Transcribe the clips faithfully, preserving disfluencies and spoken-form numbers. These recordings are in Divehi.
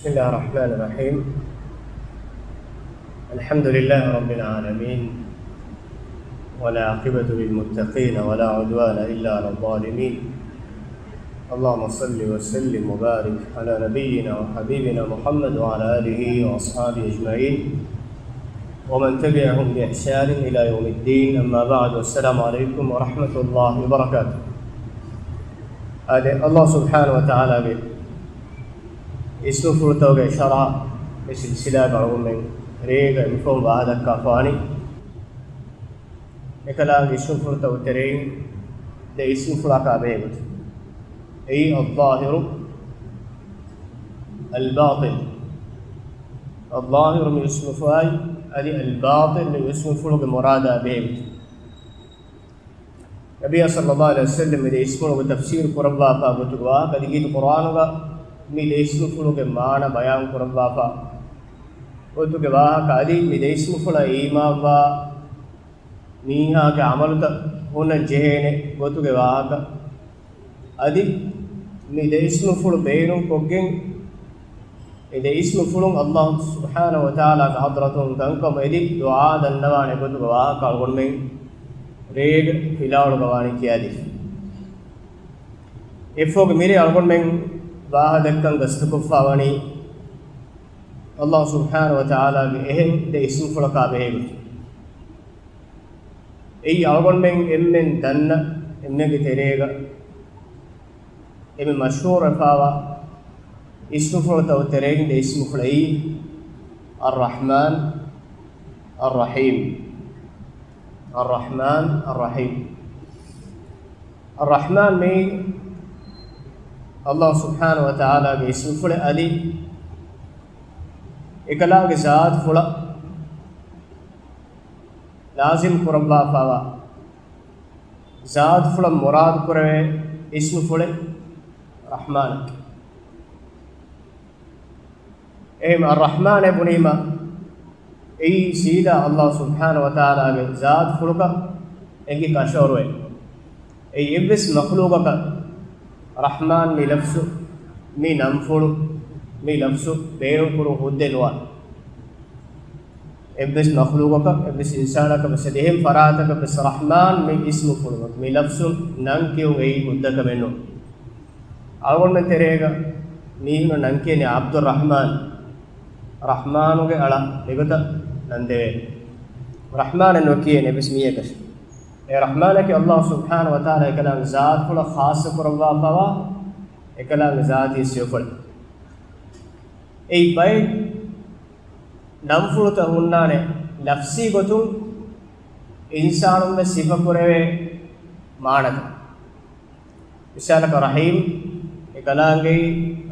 بسم الله الرحمن الرحيم. الحمد لله رب العالمين، والعاقبة للمتقين، ولا عدوان إلا على الظالمين. اللهم صل وسلم وبارك على نبينا وحبيبنا محمد وعلى آله وأصحابه أجمعين، ومن تبعهم بإحسان إلى يوم الدين. أما بعد، والسلام عليكم ورحمة الله وبركاته. އާދެ، ﷲ ސުބްޙާނަހޫ ވަތަޢާލާގެ އިސްމުފުޅުތަކުގެ ޝަރަޙަ މި ސިލްސިލާގަ އަޅުގަނޑުމެން ރޭގަ އެންމެ ފަހުން ވާހަކަދައްކާފާވަނީ، އެކަލާނގެ އިސްމުފުޅުތަކުގެ ތެރެއިން ދެ އިސްމުފުޅަކާ ބެހޭގޮތުން. އެއީ الظاهر، الباطن. الظاهر މި އިސްމުފުޅާއި، އަދި الباطن މި އިސްމުފުޅުގެ މުރާދާ ބެހޭގޮތުން. ނަބިއްޔާ ޞައްލައްލާހު ޢަލައިހި ވަސައްލަމް މި ދެ އިސްމުފުޅުގެ ތަފްސީރު ކުރައްވާފާ ގޮތުގަ ވާހަކަ އަދި ކީރިތި ޤުރްއާނުގަ މި ދެ އިސްމުފުޅުގެ މާނަ ބަޔާން ކުރައްވާފާ ގޮތުގެ ވާހަކަ އަދި މި ދެ އިސްމުފުޅަށް އީމާންވާ މީހާގެ ޢަމަލުތައް ހުންނަން ޖެހޭނެ ގޮތުގެ ވާހަކަ އަދި މި ދެ އިސްމުފުޅު ބޭނުން ކޮށްގެން އެ ދެ އިސްމުފުޅުން ﷲ ސުބްޙާނަހޫ ވަތަޢާލާގެ ޙަޟްރަތުން ކަންކަމަށް އެދި ދުޢާ ދަންނަވާނެ ގޮތުގެ ވާހަކަ އަޅުގަނޑުމެން ރޭގެ ފިލާވަޅުގަ ވާނީ ކިޔާދީފަ. އެއަށްފަހުގެ މިރޭ އަޅުގަނޑުމެން ވާހަކަދައްކަން ގަސްތުކޮށްފާވަނީ ﷲ ސުބްޙާނަހޫ ވަތަޢާލާގެ އެހެން ދެ އިސްމުފުޅަކާ ބެހޭގޮތުން. އެއީ އަޅުގަނޑުމެން އެންމެން ދަންނަ އެންމެންގެ ތެރޭގަ އެންމެ މަޝްހޫރުވެފާވާ އިސްމުފުޅުތަކުގެ ތެރެއިން ދެ އިސްމުފުޅައީ الرحمن الرحيم. الرحمن الرحيم. الرحمن މީ ﷲ ސުބްޙާނަހޫ ވަތަޢާލާގެ އިސްމުފުޅެއް އަދި އެކަލާނގެ ޒާތުފުޅަށް ލާޒިމް ކުރައްވާފާވާ ޒާތުފުޅަށް މުރާދު ކުރެވޭ އިސްމުފުޅެއް ރަޙްމާނަކީ. އެހެން އައްރަޙްމާނޭ ބުނީމަ، އެއީ ސީދާ ﷲ ސުބްޙާނަހޫ ވަތަޢާލާގެ ޒާތުފުޅުގަ އެނގި ކަށަވަރުއެއް. އެއީ އެއްވެސް މަޚްލޫޤަކަށް ރަޙްމާން މި ލަފްޒު، މި ނަންފުޅު، މި ލަފްޒު ބޭނުންކުރުން ހުއްދައެއް ނުވާ. އެއްވެސް މަޚްލޫޤަކަށް، އެއްވެސް އިންސާނަކަށް ވެސް އެދި އެހެން ފަރާތަކަށް ވެސް ރަޙްމާން މި އިސްމުފުޅު، މި ލަފްޒު ނަން ކިޔުން އެއީ ހުއްދަ ކަމެއް ނޫން. އަޅުގަނޑުމެން ތެރޭގަ މީހުންނަށް ނަން ކިޔަނީ ޢަބްދުއްރަޙްމާން. ރަޙްމާނުގެ އަޅާ މިގޮތަށް ނަން ދެވޭ. ރަޙްމާނެއް ނުކިޔޭނެ އެއްވެސް މީހަކަށް. އެ ރަޙްމާނަކީ ﷲ ސުބްޙާނަހޫ ވަތަޢާލާ އެކަލާނގެ ޒާތުފުޅަށް ޚާއްޞަ ކުރައްވާފަވާ އެކަލާނގެ ޒާތީ ސިފަފުޅެއް. އެއީ ބައެއް ނަންފުޅުތައް ހުންނާނެ ލަފްޒީ ގޮތުން އިންސާނުން ވެސް ސިފަކުރެވޭ މާނަތައް. މިސާލަކަށް ރަޙީމް، އެކަލާނގެ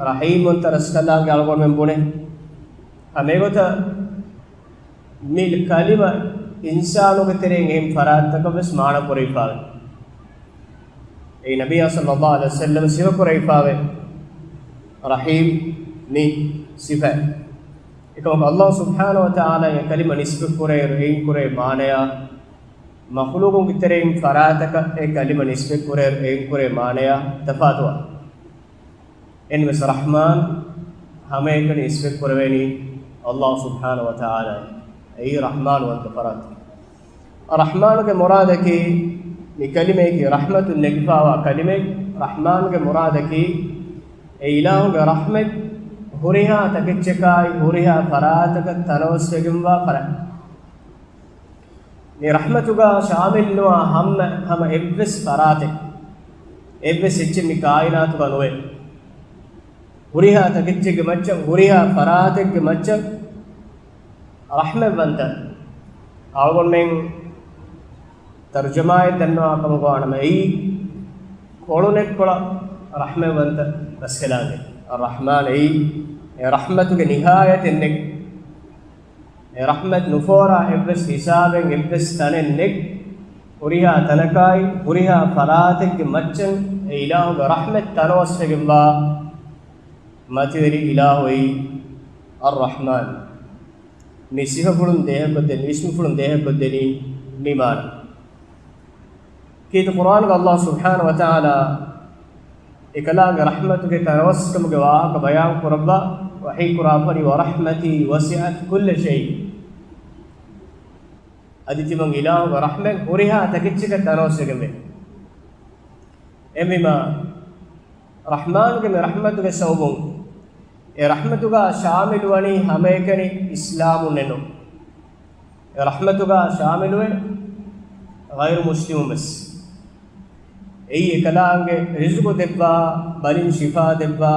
ރަޙީމުން ތަރަސްކަލާނގެ އަޅުގަނޑުމެން ބުނެ. ހަމަ އެގޮތަށް މި ކަލިމަ އިންސާނުގެ ތެރެއިން އެހެން ފަރާތްތަކަށް ވެސް މާނަ ކުރެވިފާވޭ. އެއީ ނަބިއްޔާ ޞައްލައްލާހު ޢަލައިހި ވަސައްލަމަ ސިފަކުރެވިފާވޭ ރަޙީމް މި ސިފައެއް. އެކަމަކު ﷲ ސުބްޙާނަހޫ ވަތަޢާލާ އެ ކަލިމަ ނިސްބަތް ކުރޭއިރު އެއިން ކުރޭ މާނަޔާ، މަޚްލޫޤުންގެ ތެރެއިން ފަރާތަކަށް އެ ކަލިމަ ނިސްބަތް ކުރޭއިރު އެއިން ކުރޭ މާނަޔާ ތަފާތުވާ. އެންމެސް ރަޙްމާން ހަމައެކަނި ނިސްބަތް ކުރެވެނީ ﷲ ސުބްޙާނަހޫ ވަތަޢާލާ. އެއީ ރަޙްމާން ވަންތަ ފަރާތަކީ. ރަޙްމާނުގެ މުރާދަކީ މި ކަލިމަޔަކީ ރަޙްމަތުން ނެގިފާވާ ކަލިމައެއް. ރަޙްމާނުގެ މުރާދަކީ އެ އިލާހުގެ ރަޙްމަތް ހުރިހާ ތަކެއްޗަކާއި ހުރިހާ ފަރާތަކަށް ތަނަވަސްވެގެންވާ ފަރާތް. މި ރަޙްމަތުގަ ޝާމިލްނުވާ ހަމަ، ހަމަ އެއްވެސް ފަރާތެއް، އެއްވެސް އެއްޗެއް މި ކާއިނާތުގަ ނުވޭ. ހުރިހާ ތަކެއްޗެއްގެ މައްޗަށް، ހުރިހާ ފަރާތެއްގެ މައްޗަށް ރަޙްމަތްވަންތަ އަޅުގަނޑުމެން ތަރުޖަމާއެއް ދަންނަވާ ކަމުގަ ވާނަމަ، އެއީ ކޮޅުނެއްކޮޅަށް ރަޙްމަތްވަންތަ ރަސްކަލާނގެ. އައްރަޙްމާން އެއީ އެ ރަޙްމަތުގެ ނިހާޔަތެއް ނެތް. އެ ރަޙްމަތް ނުފޯރާ އެއްވެސް ހިސާބެއް އެއްވެސް ތަނެއް ނެތް. ހުރިހާ ތަނަކާއި ހުރިހާ ފަރާތެއްގެ މައްޗަށް އެ އިލާހުގެ ރަޙްމަތް ތަނަވަސްވެގެންވާ މަތިވެރި އިލާހު އެއީ އައްރަޙްމާން. މި ސިފަފުޅުން ދޭހަކޮށްދެނީ، އިސްމުފުޅުން ދޭހަކޮށްދެނީ މި މާނަ. ކީރިތި ޤުރްއާނުގަ ﷲ ސުބްޙާނަހޫ ވަތަޢާލާ އެކަލާނގެ ރަޙްމަތުގެ ތަނަވަސްކަމުގެ ވާހަކަ ބަޔާން ކުރައްވާ، ވަޙީ ކުރާފަނި، "ورحمتي وسعت كل شيء." އަދި ތިމަން އިލާހުގެ ރަޙްމަތް ހުރިހާ ތަކެއްޗަކަށް ތަނަވަސްވެގެންވޭ. އެހެންވީމާ، ރަޙްމާނުގެ މި ރަޙްމަތުގެ ސަބަބުން އެ ރަޙްމަތުގަ ޝާމިލުވަނީ ހަމައެކަނި އިސްލާމުންނެއްނު. އެ ރަޙްމަތުގަ ޝާމިލުވޭ ޣައިރު މުސްލިމުން ވެސް. އެއީ އެކަލާނގެ ރިޒުގު ދެއްވާ، ބަލިން ޝިފާ ދެއްވާ،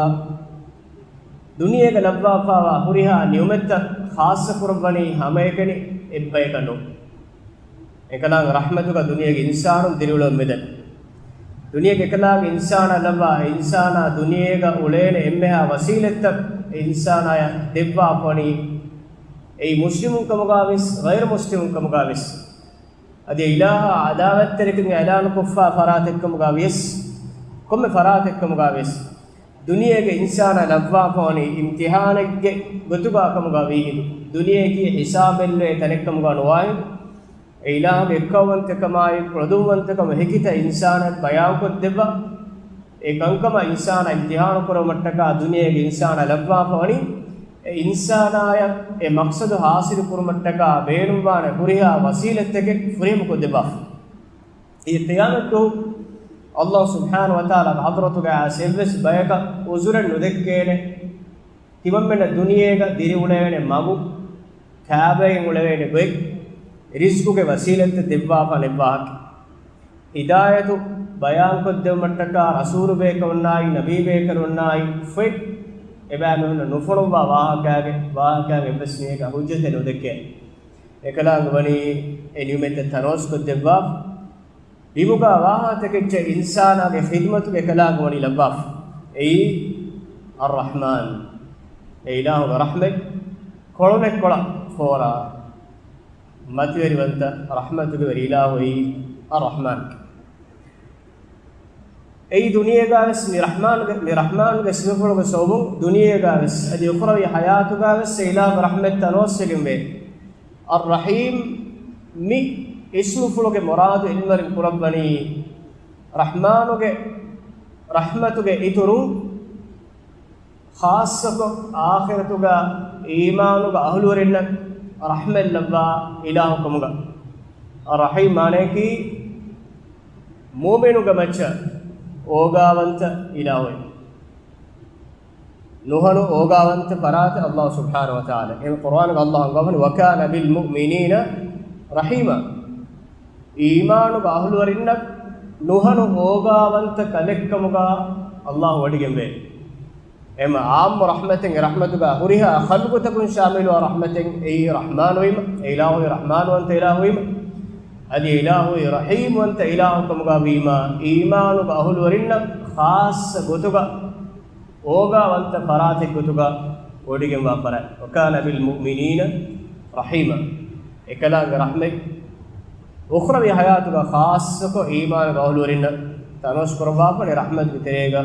ދުނިޔޭގަ ލައްވާފާވާ ހުރިހާ ނިޢުމަތްތައް ޚާއްޞަ ކުރައްވަނީ ހަމައެކަނި އެއްބަޔަކަށްނު. އެކަލާނގެ ރަޙްމަތުގަ ދުނިޔޭގެ އިންސާނުން ދިރިއުޅެވެން މިދަނީ. ދުނިޔޭގެ އެކަލާނގެ އިންސާނާ ލައްވާ، އެ އިންސާނާ ދުނިޔޭގަ އުޅޭނެ އެންމެހާ ވަސީލަތްތައް އެ އިންސާނާޔަށް ދެއްވާފަވަނީ، އެއީ މުސްލިމުން ކަމުގަ ވިޔަސް، ޣައިރު މުސްލިމުން ކަމުގަ ވިޔަސް. އަދި އިލާހާ ޢަދާވަތްތެރިކަން އިޢުލާނުކޮށްފާ ފަރާތެއްކަމުގަ ވިޔަސް، ކޮންމެ ފަރާތެއްކަމުގަ ވިޔަސް، ދުނިޔޭގެ އިންސާނާ ލައްވާފަވަނީ އިމްތިޙާނެއްގެ ގޮތުގަ ކަމުގަ ވީހިނދު، ދުނިޔެއަކީ ހިސާބެއްލެވޭ ތަނެއްކަމުގަ ނުވާހިނދު، އެ އިލާހުގެ އެއްކައުވަންތަކަމާއި، ކުޅަދުންވަންތަކަމު ހެކިތައް އިންސާނާއަށް ބަޔާންކޮށްދެއްވާ، އެ ކަންކަމަށް އިންސާނާ އިމްތިޙާނު ކުރެވުމަށްޓަކާ ދުނިޔޭގެ އިންސާނާ ލައްވާފަވަނީ، އެ އިންސާނާޔަށް އެ މަޤްޞަދު ޙާޞިލު ކުރުމަށްޓަކާ ބޭނުންވާނެ ހުރިހާ ވަސީލަތްތަކެއް ފުރިހަމަކޮށްދެއްވާފަ. އެއީ ޤިޔާމަތްދުވަހު ﷲ ސުބްޙާނަހޫ ވަތަޢާލާގެ ޙަޟްރަތުގަ އައިސް އެއްވެސް ބަޔަކަށް ޢުޛުރެއް ނުދެއްކޭނެ، ތިމަންމެންނަށް ދުނިޔޭގަ ދިރިއުޅޭނެ މަގު، ކާބައިން އުޅެވޭނެ ގޮތް، ރިޒްޤުގެ ވަސީލަތްތައް ދެއްވާފާނެ އެއްވާހަކަ. ހިދާޔަތު ބަޔާންކޮށްދެއްވުމަށްޓަކާ ރަސޫލުބޭކަލުންނާއި، ނަބީބޭކަލުންނާއި ފޮތް އެބައިމީހުންނަށް ނުފޮނުއްވާ ވާހަކައިގެ، ވާހަކައިގެ އެއްވެސް މީހަކަށް ޙުއްޖަތެއް ނުދެއްކޭ. އެކަލާނގެ ވަނީ އެ ނިޢުމަތްތައް ތަނަވަސްކޮށްދެއްވާފަ. ބިމުގަ ވާހާތަކެއްޗެއް އިންސާނާގެ ޚިދްމަތުގެ ކަލާނގެ ވަނީ ލައްވާފަ. އެއީ އައްރަޙްމާން، އެ އިލާހުގެ ރަޙްމަތް ކޮޅުނެއްކޮޅަށް ފޯރާ މަތިވެރިވަންތަ ރަޙްމަތުގެ ވެރި އިލާހު އެއީ އައްރަޙްމާން. އެއީ ދުނިޔޭގަވެސް މި ރަޙްމާންގެ، މި ރަޙްމާންގެ ސިފަފުޅުގެ ސަބަބުން ދުނިޔޭގަވެސް އަދި އުޚްރަވީ ޙަޔާތުގަވެސް އެ އިލާހުގެ ރަޙްމަތް ތަނަވަސްވެގެންވޭ. އައްރަޙީމް، މި އިސްމުފުޅުގެ މުރާދު ޢިލްމުވެރިން ކުރައްވަނީ، ރަޙްމާނުގެ ރަޙްމަތުގެ އިތުރުން، ޚާއްޞަކޮށް އާޚިރަތުގަ އީމާނުގެ އަހުލުވެރިންނަށް ރަޙްމަތް ލައްވާ އިލާހު ކަމުގަ. އައްރަޙީމް މާނަޔަކީ، މުއުމިނުގެ މައްޗަށް އޯގާވަންތަ އިލާހު. ނުހަނު އޯގާވަންތަ ފަރާތެއް ﷲ ސުބްޙާނަހޫ ވަތަޢާލާ. އެހެން ޤުރުއާނުގަ ﷲ އަންގަވަނީ، "وكان بالمؤمنين رحيما." އީމާނުގެ އަހުލުވެރިންނަށް ނުހަނު އޯގާވަންތަ ކަލެއްކަމުގަ ﷲ ވޮޑިގެންވޭ. އެމަ ޢާއްމު ރަޙްމަތެއް، އެ ރަޙްމަތުގަ ހުރިހާ ޚަލްޤުތަކުން ޝާމިލުވާ ރަޙްމަތެއް، އެއީ ރަޙްމާނުވީމަ، އެ އިލާހު ރަޙްމާނުވަންތަ އިލާހުވީމަ، އަދި އެ އިލާހު ރަޙީމްވަންތަ އިލާހު ކަމުގަ ވީމަ، އީމާނުގެ އަހުލުވެރިންނަށް ޚާއްޞަ ގޮތުގަ އޯގާވަންތަ ފަރާތެއް ގޮތުގަ ވޮޑިގެންވާ ފަރާތް. "وكان بالمؤمنين رحيما." އެކަލާނގެ ރަޙްމަތް އުޚްރަވީ ޙަޔާތުގަ ޚާއްޞަކޮށް އީމާނުގެ އަހުލުވެރިންނަށް ތަނަވަސްކުރައްވާފަ، އެ ރަޙްމަތުގެ ތެރޭގަ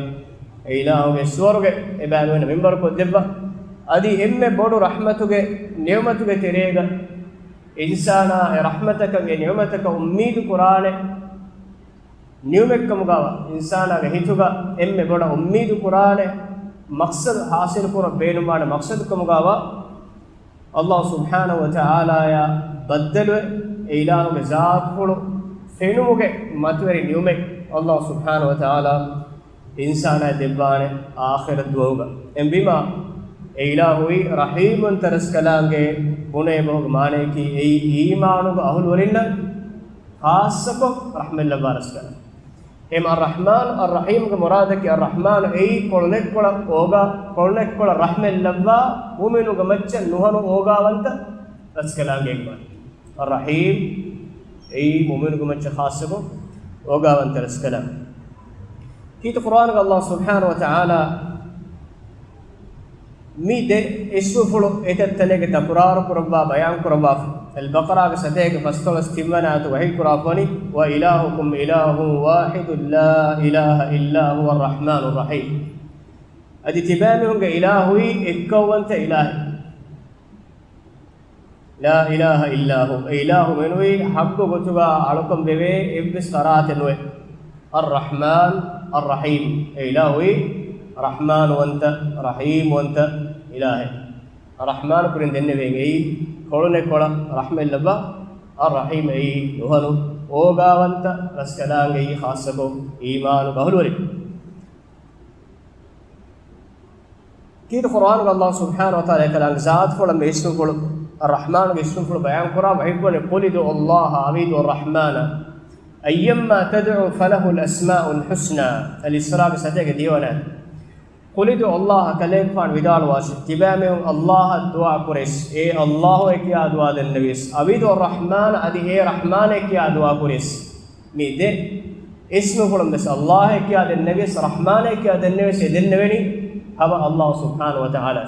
އެ އިލާހުގެ ސުވަރުގެ އެބައިމީހުންނަށް މިންބަރުކޮށްދެއްވާ. އަދި އެންމެ ބޮޑު ރަޙްމަތުގެ ނިޢުމަތުގެ ތެރޭގަ އިންސާނާ އެ ރަޙްމަތަކަށް، އެ ނިޢުމަތަކަށް އުއްމީދު ކުރާނެ ނިޢުމަތްކަމުގަވާ، އިންސާނާގެ ހިތުގަ އެންމެ ބޮޑަށް އުއްމީދު ކުރާނެ މަޤްޞަދު ޙާޞިލު ކުރަން ބޭނުންވާނެ މަޤްޞަދުކަމުގަވާ، ﷲ ސުބްޙާނަހޫ ވަތަޢާލާޔާ ބައްދަލުވެ، އެ އިލާހުގެ ޒާތުފުޅު ފެނުމުގެ މަތިވެރި ނިޢުމަތް ﷲ ސުބްޙާނަހޫ ވަތަޢާލާ އިންސާނާ ދެއްވާނެ އާޚިރަތް ދުވަހުގަ. އެހެންވީމާ، އެ އިލާހުއީ ރަޙީމްވަންތަ ރަސްކަލާނގެ ބުނޭ ބަހުގެ މާނަޔަކީ، އެއީ އީމާނުގެ އަހުލުވެރިންނަށް ޚާއްޞަކޮށް ރަޙްމަތްލައްވާ ރަސްކަލާނގެ. އެހެން އައްރަޙްމާން، އައްރަޙީމްގެ މުރާދަކީ، އައްރަޙްމާން އެއީ ކޮޅުނެއްކޮޅަށް އޯގާ، ކޮޅުނެއްކޮޅަށް ރަޙްމަތްލައްވާ މުއުމިނުގެ މައްޗަށް ނުހަނު އޯގާވަންތަ ރަސްކަލާނގެ އެއްބާ. އައްރަޙީމް އެއީ މުއުމިނުގެ މައްޗަށް ޚާއްޞަކޮށް އޯގާވަންތަ ރަސްކަލާނގެ. ކީރިތި ޤުރުއާނުގަ ﷲ ސުބްޙާނަހޫ ވަތަޢާލާ މި ދެ އިސްމުފުޅު އެތައް ތަނެއްގަ ތަކުރާރު ކުރައްވާ ބަޔާން ކުރައްވާފަ. އަލްބަޤަރާގެ ސަތޭކަ ފަސްދޮޅަސް ތިންވަނަ އާޔަތު ވަޙީ ކުރާފަވަނީ، "وإلهكم إله واحد لا إله إلا هو الرحمن الرحيم." އަދި ތިބޭމީހުންގެ އިލާހުއީ އެއްކައުވަންތަ އިލާހެއް. لا إله إلا هو. އެ އިލާހު މެނުވީ ޙައްޤު ގޮތުގަ އަޅުކަން ވެވޭ އެއްވެސް ފަރާތެއް ނުވޭ. އައްރަޙްމާން، އައްރަޙީމް. އެ އިލާހުއީ ރަޙްމާންވަންތަ، ރަޙީމްވަންތަ. އިލާހެއް. އައްރަޙްމާން ކުރިން ދެންނެވޭ އެއީ ކޮޅުނެއް ކޮޅަށް ރަޙްމަތް ލައްވާ، އައްރަޙީމް އެއީ ނުހަނު އޯގާވަންތަ ރަސްކަލާނގެއީ ޚާއްޞަކޮށް އީމާނުގެ އަހުލުވެރިން. ކީރިތި ޤުރްއާނުގަ ﷲ ސުބްޙާނަހޫ ވަތަޢާލާ އެކަލާނގެ ޒާތުފުޅަށް މި އިސްމުފުޅު، އައްރަޙްމާނުގެ އިސްމުފުޅު ބަޔާންކުރާ ވަޙީކުރަނީ، "قُلِ ادْعُوا اللَّهَ أَوِ ادْعُوا الرَّحْمَٰنَ أَيًّا مَّا تَدْعُوا فَلَهُ الْأَسْمَاءُ الْحُسْنَى." އަލް އިސްރާގެ ސަތޭކަ ދިޔަވަނަ އާޔަތް. "قُلِ ادْعُوا اللَّهَ" ކަލޭގެފާނު ވިދާޅުވާށި، ތިބާމީހުން ﷲ އަށް ދުޢާ ކުރޭސް، އޭ ﷲ އޭ ކިޔާ ދުޢާ ދެންނެވިޔަސް، "أَوِ ادْعُوا الرَّحْمٰنَ" އަދި އޭ ރަޙްމާނޭ ކިޔާ ދުޢާ ކުރޭސް. މި ދެ އިސްމުފުޅުން ވެސް، ﷲ އޭ ކިޔާ ދެންނެވިޔަސް، ރަޙްމާނޭ ކިޔާ ދެންނެވިޔަސް، އެ ދެންނެވެނީ ހަމަ ﷲ ސުބްޙާނަހޫ ވަތަޢާލާ.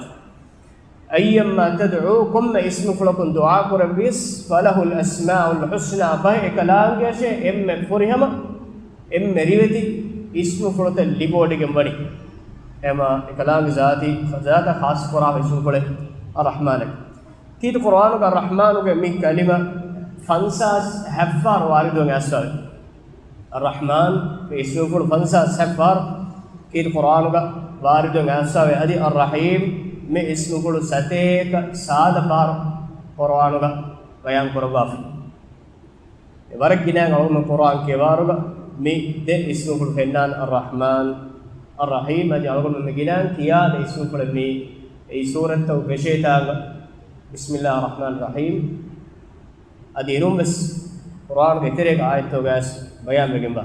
"أَيًّا مَّا تَدْعُوا" ކޮންމެ އިސްމުފުޅަކުން ދުޢާ ކުރެއްވިޔަސް، "فَلَهُ الْأَسْمَاءُ الْحُسْنَى" ފަހެ އެކަލާނގެއަށޭ އެންމެ ފުރިހަމަ، އެންމެ ރިވެތި އިސްމުފުޅުތައް ލިބިވޮޑިގެން ވަނީ. އެމާ އެކަލާނގެ ޒާތީ، ޒާތަށް ޚާއްޞަކުރާ އިސްމުފުޅެއް އައްރަޙްމާނޭ. ކީރިތި ޤުރްއާނުގަ އައްރަޙްމާނުގެ މި ކަލިމަ ފަންސާސް ހަތް ފަހަރު ވާރިދުވެގެން އައިސްފަވޭ. އައްރަޙްމާން މި އިސްމުފުޅު ފަންސާސް ހަތް ފަހަރު ކީރިތި ޤުރްއާނުގަ ވާރިދުވެގެން އައިސްފަވޭ. އަދި އައްރަޙީމް މި އިސްމުފުޅު ސަތޭކަ ސާދަ ފަހަރު ޤުރްއާނުގަ ބަޔާން ކުރައްވާފަ. އެ ވަރަށް ގިނައިން އަޅުގަނޑު ޤުރްއާން ކިޔަވާރުގަ މި ދެ އިސްމުފުޅު ފެންނާނެ، އައްރަޙްމާން، އައްރަޙީމް. އަދި އަޅުގަނޑު މި ގިނައިން ކިޔާ ދެ އިސްމުފުޅެއް މީ. އެއީ ސޫރަތު ވެށޭތާގަ، بسم الله الرحمن الرحيم. އަދި އިރުން ވެސް ޤުރްއާނުގެ އެތެރޭގެ އާޔަތްތަކުގައި ވެސް ބަޔާންވެގެންވާ.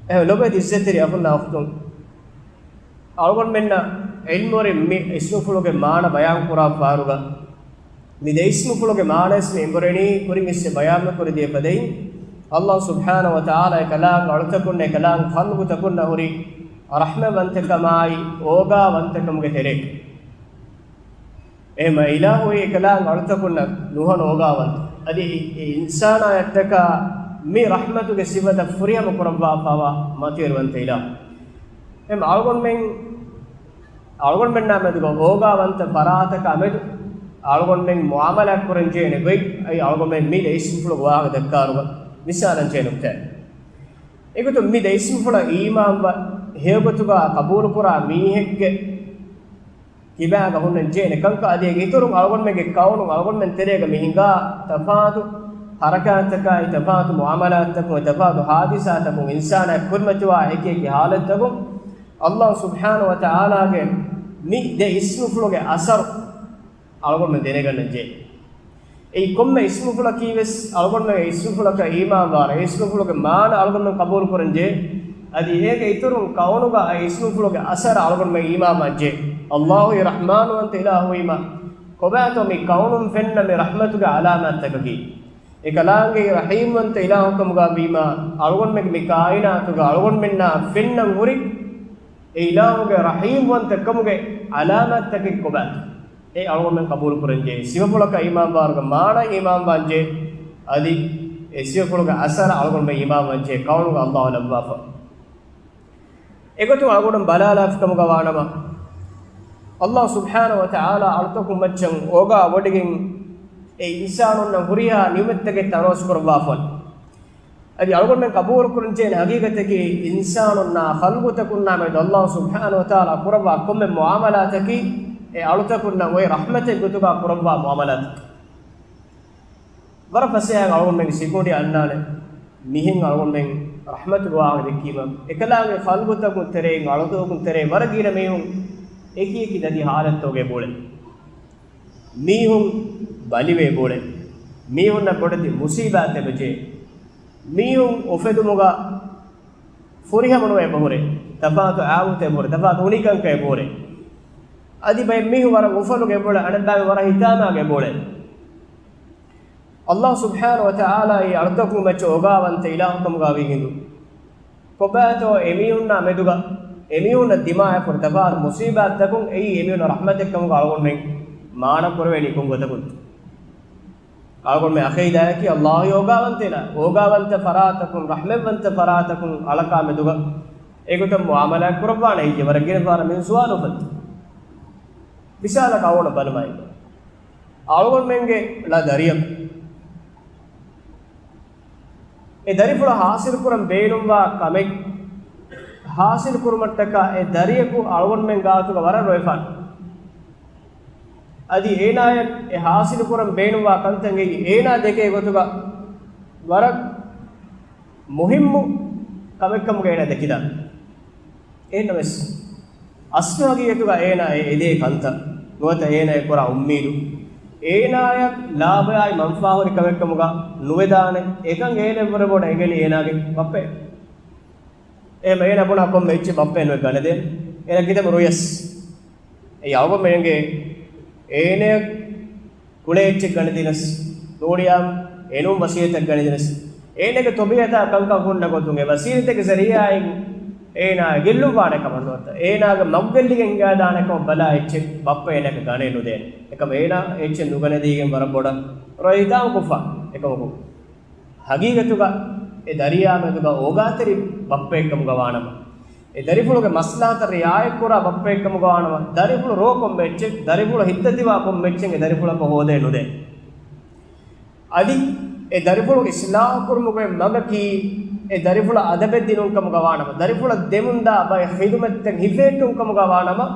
އެހެން ލޮބުވެތި އިއްޒަތްތެރި އަޚުންނާ އުޚްތުން، އަޅުގަނޑުމެންނަށް ޢިލްމުވެރިން މި އިސްމުފުޅުގެ މާނަ ބަޔާންކުރާ ފަހަރުގަ، މި ދެ އިސްމުފުޅުގެ މާނަޔަސް މި އެނބުރެނީ ކުރިން އިސްވެ ބަޔާންވެ ކުރި ދިޔަ ފަދައިން، ﷲ ސުބްޙާނަހޫ ވަތަޢާލާ އެކަލާނގެ އަޅުތަކުންނާ އެކަލާނގެ ޚަލްޤުތަކުންނަށް ހުރި ރަޙްމަތްވަންތަކަމާއި، އޯގާވަންތަކަމުގެ ތެރޭ. އެހެންމަ އިލާހު އެކަލާނގެ އަޅުތަކުންނަށް ނުހަނު އޯގާވަންތަ. އަދި އެ އިންސާނާޔަށްޓަކާ މި ރަޙްމަތުގެ ސިފަތައް ފުރިހަމަ ކުރައްވާފަވާ މަތިވެރިވަންތަ އިލާހު. އެހެންމަ އަޅުގަނޑުމެން، އަޅުގަނޑުމެންނާ މެދުގަ އޯގާވަންތަ ފަރާތަކާ މެދު އަޅުގަނޑުމެން މުޢާމަލާތް ކުރަން ޖެހޭނެ ގޮތް، އައި އަޅުގަނޑުމެން މި ދެ އިސްމުފުޅުގެ ވާހަކަ ދައްކާރުގަ މިސާލަށް ޖެހޭ ނުކުތާ. އެގޮތުން މި ދެ އިސްމުފުޅަށް އީމާންވާ، ހެޔޮގޮތުގަ ޤަބޫލުކުރާ މީހެއްގެ ކިބާގަ ހުންނަން ޖެހޭނެ ކަންކަން އަދި އޭގެ އިތުރުން އަޅުގަނޑުމެންގެ ކައުނުން އަޅުގަނޑުމެން ތެރޭގަ މި ހިނގާ ތަފާތު ހަރަކާތްތަކާއި، ތަފާތު މުޢާމަލާތްތަކުން، ތަފާތު ޙާދިސާތަކުން، އިންސާނާ ކުރިމަތިވާ އެކި އެކި ޙާލަތްތަކުން، ﷲ ސުބްޙާނަހޫ ވަތަޢާލާގެ މި ދެ އިސްމުފުޅުގެ އަސަރު އަޅުގަނޑުމެން ދެނެގަންނަން ޖެހޭ. އެއީ ކޮންމެ އިސްމުފުޅަކީ ވެސް އަޅުގަނޑުމެން އެ އިސްމުފުޅަކަށް އީމާންވާނެ، އެ އިސްމުފުޅުގެ މާނަ އަޅުގަނޑުމެން ޤަބޫލު ކުރަން ޖެހޭ. އަދި އޭގެ އިތުރުން ކައުނުގަ އެ އިސްމުފުޅުގެ އަސަރަށް އަޅުގަނޑުމެން އީމާންވާން ޖެހޭ. ﷲ އީ ރަޙްމާނުވަންތަ އިލާހު ވީމާ، ކޮބާތޯ މި ކައުނުން ފެންނަ މި ރަޙްމަތުގެ ޢަލާމާތްތަކަކީ؟ އެކަލާނގެ ރަޙީމްވަންތަ އިލާހުކަމުގަ ވީމާ، އަޅުގަނޑުމެން މި ކާއިނާތުގަ އަޅުގަނޑުމެންނާ ފެންނަން ހުރި އެ އިލާހުގެ ރަޙީމްވަންތަކަމުގެ ޢަލާމާތްތަކެއް ކޮބާތޯ؟ އެ އަޅުގަނޑުމެން ޤަބޫލު ކުރަންޖެހޭ. ސިފަފުޅަކަށް އީމާންވާރުގަ މާނަ އީމާންވާންޖެހޭ. އަދި އެ ސިފަފުޅުގެ އަސަރަށް އަޅުގަނޑުމެން އީމާންވާންޖެހޭ. ކައުނުގަ ﷲ ލައްވާފަ. އެގޮތުން އަޅުގަނޑު ބަލާލާފިކަމުގަ ވާނަމަ، ﷲ ސުބްޙާނަހޫ ވަތަޢާލާ އަޅުތަކުން މައްޗަށް އޯގާވޮޑިގެން އެ އިންސާނުންނަށް ހުރިހާ ނިޢުމަތްތަކެއް ތަނަވަސްކުރައްވާފަ. އަދި އަޅުގަނޑުމެން ޤަބޫލުކުރަންޖެހޭނެ ހަގީގަތަކީ، އިންސާނުންނާ ޚަލްޤުތަކުންނާ މެދު ﷲ ސުބްޙާނަހޫ ވަތަޢާލާ ކުރައްވާ ކޮންމެ މުޢާމަލާތަކީ، އެ އަޅުތަކުންނަށް އޮތް ރަޙްމަތެއް ގޮތުގަ ކުރައްވާ މުޢާމަލާތަކީ. ވަރަށް ފަސޭހައިން އަޅުގަނޑުމެންގެ ސިކުނޑި އަންނާނެ، މިހެން އަޅުގަނޑުމެން ރަޙްމަތުގެ ވާހަކަ ދެއްކީމަ، އެކަލާނގެ ޚަލްޤުތަކުން ތެރެއިން، އަޅުތަކުން ތެރެއިން ވަރަށް ގިނަ މީހުން އެކި އެކި ދަތި ޙާލަތްތަކުގައި ބޯޅެ. މީހުން ބަލިވެ ބޯޅެ. މީހުންނަށް ބޮޑެތި މުޞީބާތް އެބަޖެ. މީހުން އުފެދުމުގަ ފުރިހަމަ ނުވެ އެބަހުރޭ. ތަފާތު އާވަތު އެބަހުރޭ. ތަފާތު އުނިކަންކަން އެބަހުރޭ. އަދި ބައެއް މީހުން ވަރަށް އުފަލުގަ އެބޯޅެ، އަނެއްބައިމީހުން ވަރަށް ހިތާމާގަ އެބޯޅެ. ﷲ ސުބްޙާނަހޫ ވަތަޢާލާ އީ އަޅުތަކުން މައްޗަށް އޯގާވަންތަ އިލާހުކަމުގަ ވިގިންދު. ކޮބާތޯ އެމީހުންނާ މެދުގަ، އެމީހުންނަށް ދިމާވެފަ ހުރި ތަފާތު މުޞީބާތްތަކުން އެއީ އެމީހުންނަށް ރަޙްމަތެއްކަމުގަ އަޅުގަނޑުމެން މާނަ ކުރެވޭނީ ކޮން ގޮތަކުންތޯ؟ އަޅުގަނޑުމެން އަޤީދާއަކީ ﷲ އޯގާވަންތަ އިލާ، އޯގާވަންތަ ފަރާތަކުން، ރަޙްމަތްވަންތަ ފަރާތަކުން އަޅަކާ މެދުގަ އެގޮތަށް މުޢާމަލާތް ކުރައްވާނެ ހެއްޔޭ؟ ވަރަށް ގިނަ ފަހަރަށް މިހެން ސުވާލު އުފައްދޭ. މިސާލަކަށް އަޅުގަނޑު ބަލަމާއި. އަޅުގަނޑުމެންގެ ޅަ ދަރިއަކު. އެ ދަރިފުޅަށް ޙާޞިލުކުރަން ބޭނުންވާ ކަމެއް ހާސިލު ކުރުމަށްޓަކާ އެ ދަރިޔަކު އަޅުގަނޑުމެން ގާތުގަ ވަރަށް ރޮއެފާނެ. އަދި އޭނާޔަށް އެ ހާސިލު ކުރަން ބޭނުންވާ ކަންތައް އެއީ އޭނާ ދެކޭ ގޮތުގަ ވަރަށް މުހިއްމު ކަމެއްކަމުގަ އޭނާ ދެކިދާނެ. އެހެންނަމަވެސް، އަސްލު ހަގީގަތުގަ އޭނާ އެ އެދޭ ކަންތައް ނުވަތަ އޭނާ އެ ކުރާ އުއްމީދު، އޭނާޔަށް ލާބަޔާއި މަންފާހުރި ކަމެއްކަމުގަ ނުވެދާނެ. އެކަން އޭނާ ވަރަށް ބޮޑަށް އެނގެނީ އޭނާގެ ބައްޕައޭ. އެހެންވީމަ އޭނާ ބުނާ ކޮންމެ އެއްޗެއް ބައްޕައެއް ނުވެ ގަނެދޭން. އޭނާ ކިތަންމެ ރުއިޔަސް. އެއީ އަޅުގަނޑުމެންގެ އޭނަ ކުޅޭ އެއްޗެއް ގަނެދިނަސް ނޫނިޔާ އެނޫން ވަސީލަތެއް ގަނެދިނަސް. އޭނާގެ ތޮބީއަތާ ކަންކަން ހުންނަ ގޮތުން އެ ވަސީލަތެއްގެ ޒަރީއާއިން އޭނާ ގެއްލުން ވާނެ ކަމަށް ނުވަތަ އޭނާގެ މަގުގެއްލިގެން ހިނގާދާނެ ކަމަށް ބަލާ އެއްޗެއް ބައްޕަ އޭނާއަކަށް ގަނެ ނުދޭނެ. އެކަމަ އޭނާ އެއްޗެއް ނުގަނެދީގެން ވަރަށް ބޮޑަށް ރޮއެ ހިތާމަކޮށްފަ. އެކަމަކު ހަގީގަތުގަ އެ ދަރިޔާ މެދުގަ އޯގާތެރި ބައްޕައެއްކަމުގަ ވާނަމަ، އެ ދަރިފުޅުގެ މަސްލަހަތަށް ރިއާޔަތްކުރާ ބައްޕައެއްކަމުގަ ވާނަމަ، ދަރިފުޅު ރޯ ކޮންމެ އެއްޗެއް، ދަރިފުޅު ހިތްދަތިވާ ކޮންމެ އެއްޗެއް އެ ދަރިފުޅަކަށް ހޯދޭ ނުދޭ. އަދި އެ ދަރިފުޅު އިސްލާހު ކުރުމުގެ މަގަކީ، އެ ދަރިފުޅަށް އަދަބެއް ދިނުން ކަމުގަ ވާނަމަ، ދަރިފުޅަށް ދެމުންދާ ބައެއް ޚިދުމަތްތައް ހިފެހެއްޓުން ކަމުގަ ވާނަމަ،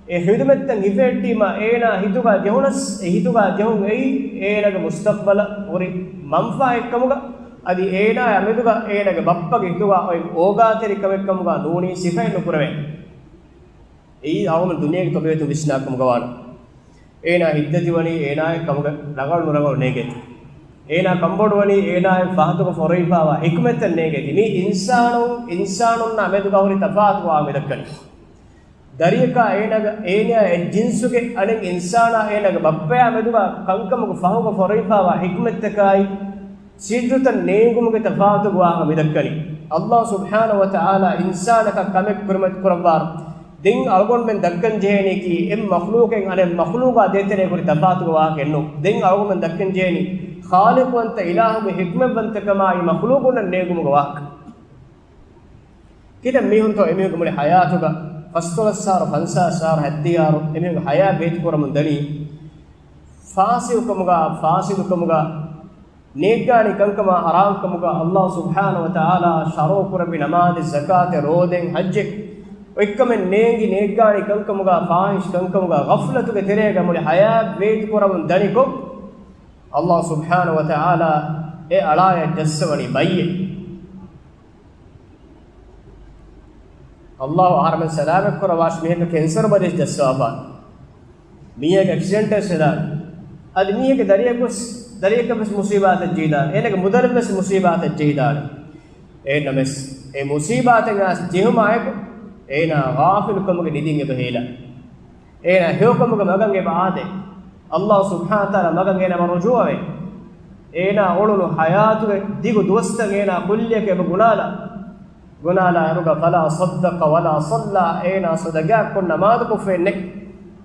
އެ ޚިދުމަތްތައް ހިފެހެއްޓީމަ އޭނާ ހިތުގަ ޖެހުނަސް، އެ ހިތުގަ ޖެހުން އެއީ އޭނާގެ މުސްތަޤްބަލަށް ހުރި މަންފާއެއްކަމުގަ، އަދި އޭނާއާ މެދުގަ އޭނާގެ ބައްޕަގެ ހިތުގަ އޮތް އޯގާތެރިކަމެއްކަމުގަ ނޫނީ ސިފައެއް ނުކުރެވޭނެ. އެއީ އަޅުގަނޑު ދުނިޔޭގެ ތޮބިޔަތުން ވިސްނާ ކަމުގަ ވާނަމަ. އޭނާ ހިތްދަތިވަނީ އޭނާއަށް ކަމުގަ ރަނގަޅު ނުރަނގަޅު ނޭނގޭތޯ. އޭނާ ކަންބޮޑުވަނީ އޭނާއަށް ފަހަތުގަ ފޮރުވިފާވާ ޙިކްމަތްތައް ނޭނގޭތީ. މީ އިންސާނުން، އިންސާނުންނާ މެދުގަ ހުރި ތަފާތު ވާ މިދައްކަނީ. ދަރިޔަކާ އޭނާގެ، އޭނާ އެ ޖިންސުގެ އަނެއް އިންސާނާ އޭނާގެ ބައްޕަޔާ މެދުގަ ކަންކަމުގެ ފަހުގަ ފޮރުވިފާވާ ޙިކްމަތްތަކާއި، ސިއްރުތައް ނޭނގުމުގެ ތަފާތުގެ ވާހަކަ މިދައްކަނީ. އައްލާހު ސުބްޙާނަހު ވަ ތަޢާލާ އިންސާނަކަށް ކަމެއް ކުރިމަތި ކުރައްވާއިރު، ދެން އަޅުގަނޑުމެން ދައްކަން ޖެހޭނީކީ އެއް މަޚްލޫޤެއް އަނެއް މަޚްލޫޤާ ދޭތެރޭ ހުރި ތަފާތުގެ ވާހަކައެއް ނޫން. ދެން އަޅުގަނޑުމެން ދައްކަން ޖެހޭނީ ޚާލިޤުވަންތަ އިލާހުގެ ޙިކްމަތްވަންތަކަމާއި މަޚްލޫޤުންނަށް ނޭނގުމުގެ ވާހަކަ. ކިތަންމެ މީހުންތޯ އެމީހުންގެ މުޅި ޙަޔާތުގަ ފަސްދޮޅަސް އަހަރު، ފަންސާސް އަހަރު، ހަތްދިހަ އަހަރު އެމީހުންގެ ޙަޔާތް ވޭތުކުރަމުން ދަނީ ފާސިޤުކަމުގަ، ފާސިޤުކަމުގަ، ނޭއްގާނީ ކަންކަމާ ޙަރާމްކަމުގަ، އައްލާހު ސުބްޙާނަހު ވަ ތަޢާލާ ޝަރުޢު ކުރެއްވި ނަމާދެއް، ޒަކާތެއް، ރޯދައެއް، ޙައްޖެއް، އޮތްކަމެއް ނޭނގި، ނޭއްގާނީ ކަންކަމުގަ، ފާޙިޝް ކަންކަމުގަ، ޣަފްލަތުގެ ތެރޭގަ މުޅި ޙަޔާތް ވޭތުކުރަމުން ދަނިކޮށް، އައްލާހު ސުބްޙާނަހު ވަ ތަޢާލާ އެ އަޅާޔަށް ޖައްސަވަނީ ބައްޔެއް. އައްލާހު އަހަރެމެން ސަލާމަތް ކުރައްވާށި، މީހަކަށް ކެންސަރު ބަލި ޖައްސަވާފާނެ. މީހަކަށް އެކްސިޑެންޓެއް ވެސް ވެދާނެ. އަދި މީހެއްގެ ދަރިޔަކު ވެސް، ދަރިޔަކަށް ވެސް މުޞީބާތެއް ޖެހިދާނެ. އޭނަގެ މުދަލަށް ވެސް މުޞީބާތެއް ޖެހިދާނެ. އެހެންނަމަވެސް، އެ މުޞީބާތެއް އައިސް ޖެހުމާއެކު، އޭނާ ޣާފިލުކަމުގެ ނިދިން އެބަ ހޭލާ. އޭނާ ހެޔޮކަމުގެ މަގަށް އެބަ އާދޭ. އައްލާހު ސުބްޙާނަހު ވަ ތަޢާލާ މަގަށް އޭނާ އެބަ ރުޖޫޢަވޭ. އޭނާ އުޅުނު ޙަޔާތުގެ ދިގު ދުވަސްތައް އޭނާ ކުއްލިއަކަށް އެބަ ގުނާލާ. ގުނާލާ އިރުގަ، فلا صدق ولا صلى، އޭނާ ޞަދަޤާތް ކޮށް ނަމާދު ކޮށްފައެއް ނެތް.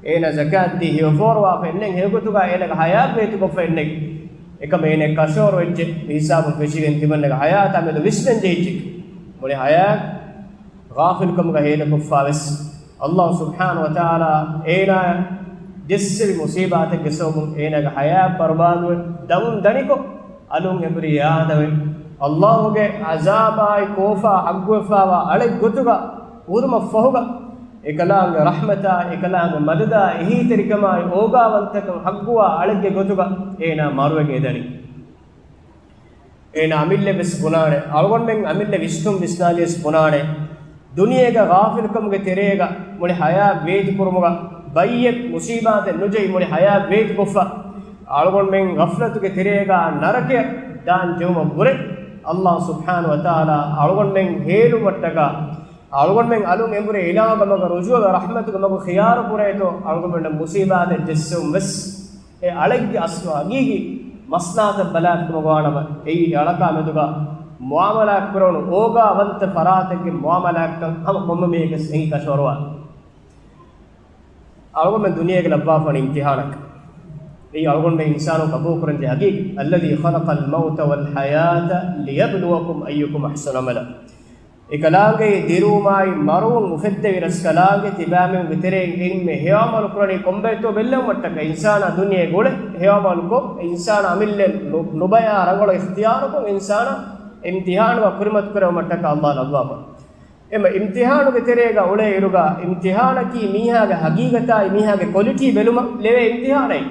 އޭނާ ޒަކާތް ދީ ހެޔޮ ފޯރުވާފައެއް ނެތް. ހެޔޮގޮތުގަ އޭނާގެ ޙަޔާތް ވޭތުކޮށްފައެއް ނެތް. އެކަމަ އޭނާ ކަށަވަރު ވެއްޖެ މި ހިސާބުން ފެށިގެން ތިމަންނަގެ ޙަޔާތާ މެދު ވިސްނަން ޖެހިއްޖެ. މުޅި ޙަޔާތް ޣާފިލުކަމުގަ ހޭދަކޮށްފާވެސް، އައްލާހު ސުބްޙާނަހު ވަ ތަޢާލާ އޭނާއަށް ޖެއްސެވި މުޞީބާތެއްގެ ސަބަބުން އޭނާގެ ޙަޔާތް ބަރުބާދުވެ، ދަމުން ދަނިކޮށް، އަލުން އެނބުރި އާދަވެ، އައްލާހުގެ ޢަޒާބާއި ކޯފާ ހައްގުވެފާވާ އަޅެއް ގޮތުގަ ހުރުމަށްފަހުގަ، އެކަލާނގެ ރަޙްމަތާ، އެކަލާނގެ މަދަދާ، އެހީތެރިކަމާއި އޯގާވަންތަކަން ހައްގުވާ އަޅެއްގެ ގޮތުގަ އޭނާ މަރުވެގެން އެދަނީ. އޭނާ އަމިއްލަ ވެސް ބުނާނެ، އަޅުގަނޑުމެން އަމިއްލަ ވިސްނުން ވިސްނާލިޔަސް ބުނާނެ، ދުނިޔޭގަ ޣާފިލުކަމުގެ ތެރޭގަ މުޅި ޙަޔާތް ވޭތުކުރުމުގަ ބައްޔެއް މުޞީބާތެއް ނުޖެހި މުޅި ޙަޔާތް ވޭތުކޮށްފަ، އަޅުގަނޑުމެން ޣަފްލަތުގެ ތެރޭގަ ނަރަކަޔަށް ދާން ޖެހުމަށްވުރެ، އައްލާހު ސުބްޙާނަހު ވަ ތަޢާލާ އަޅުގަނޑުމެން ހޭލުމަށްޓަކާ، އަޅުގަނޑުމެން އަލުން އެނބުރި އިލާހުގެ މަގަށް ރުޖޫޢަވެ ރަޙްމަތުގެ މަގު ޚިޔާރު ކުރޭތޯ، އަޅުގަނޑުމެންނަށް މުޞީބާތެއް ޖެއްސެވުން ވެސް އެ އަޅެއްގެ އަސްލު ހަގީގީ މަސްލަހަތަށް ބަލާފަ ކަމަށް ވާނަމަ، އެއީ އެ އަޅަކާ މެދުގަ މުޢާމަލާތް ކުރެވުނު އޯގާވަންތަ ފަރާތެއްގެ މުޢާމަލާތްކަން ހަމަ ކޮންމެ މީހެއްގެ ވެސް އެނގި ކަށަވަރުވާނެ. އަޅުގަނޑުމެން ދުނިޔޭގަ ލައްވާފާނެ އިމްތިޙާނަކަށް. އެއީ އަޅުގަނޑުމެން އިންސާނުން ޤަބޫލުކުރަންޖެހޭ ހަގީގަތް. الذي خلق الموت والحياة ليبلوكم أيكم أحسن عملا. އެކަލާނގެ ދިރުވުމާއި މަރުވުން އުފެއްދެވި ރަސްކަލާނގެ ތިބާމެންގެ ތެރެއިން އެންމެ ހެޔޮ ޢަމަލު ކުރަނީ ކޮންބައެއްތޯ ބެއްލެވުމަށްޓަކަ އިންސާނާ ދުނިޔޭގަ އުޅެ ހެޔޮ ޢަމަލުކޮށް، އިންސާނާ އަމިއްލައަށް ނު-، ނުބަޔާ ރަނގަޅު އިޚްތިޔާރުކޮށް، އިންސާނާ އިމްތިޙާނުގަ ކުރިމަތިކުރެވުމަށްޓަކަ އައްލާހު ލައްވާފަ. އެމަ އިމްތިހާނުގެ ތެރޭގަ އުޅޭ އިރުގަ، އިމްތިހާނަކީ މީހާގެ ހަގީގަތާއި މީހާގެ ކޮލިޓީ ބެލުމަށް ލެވޭ އިމްތިހާނެއް.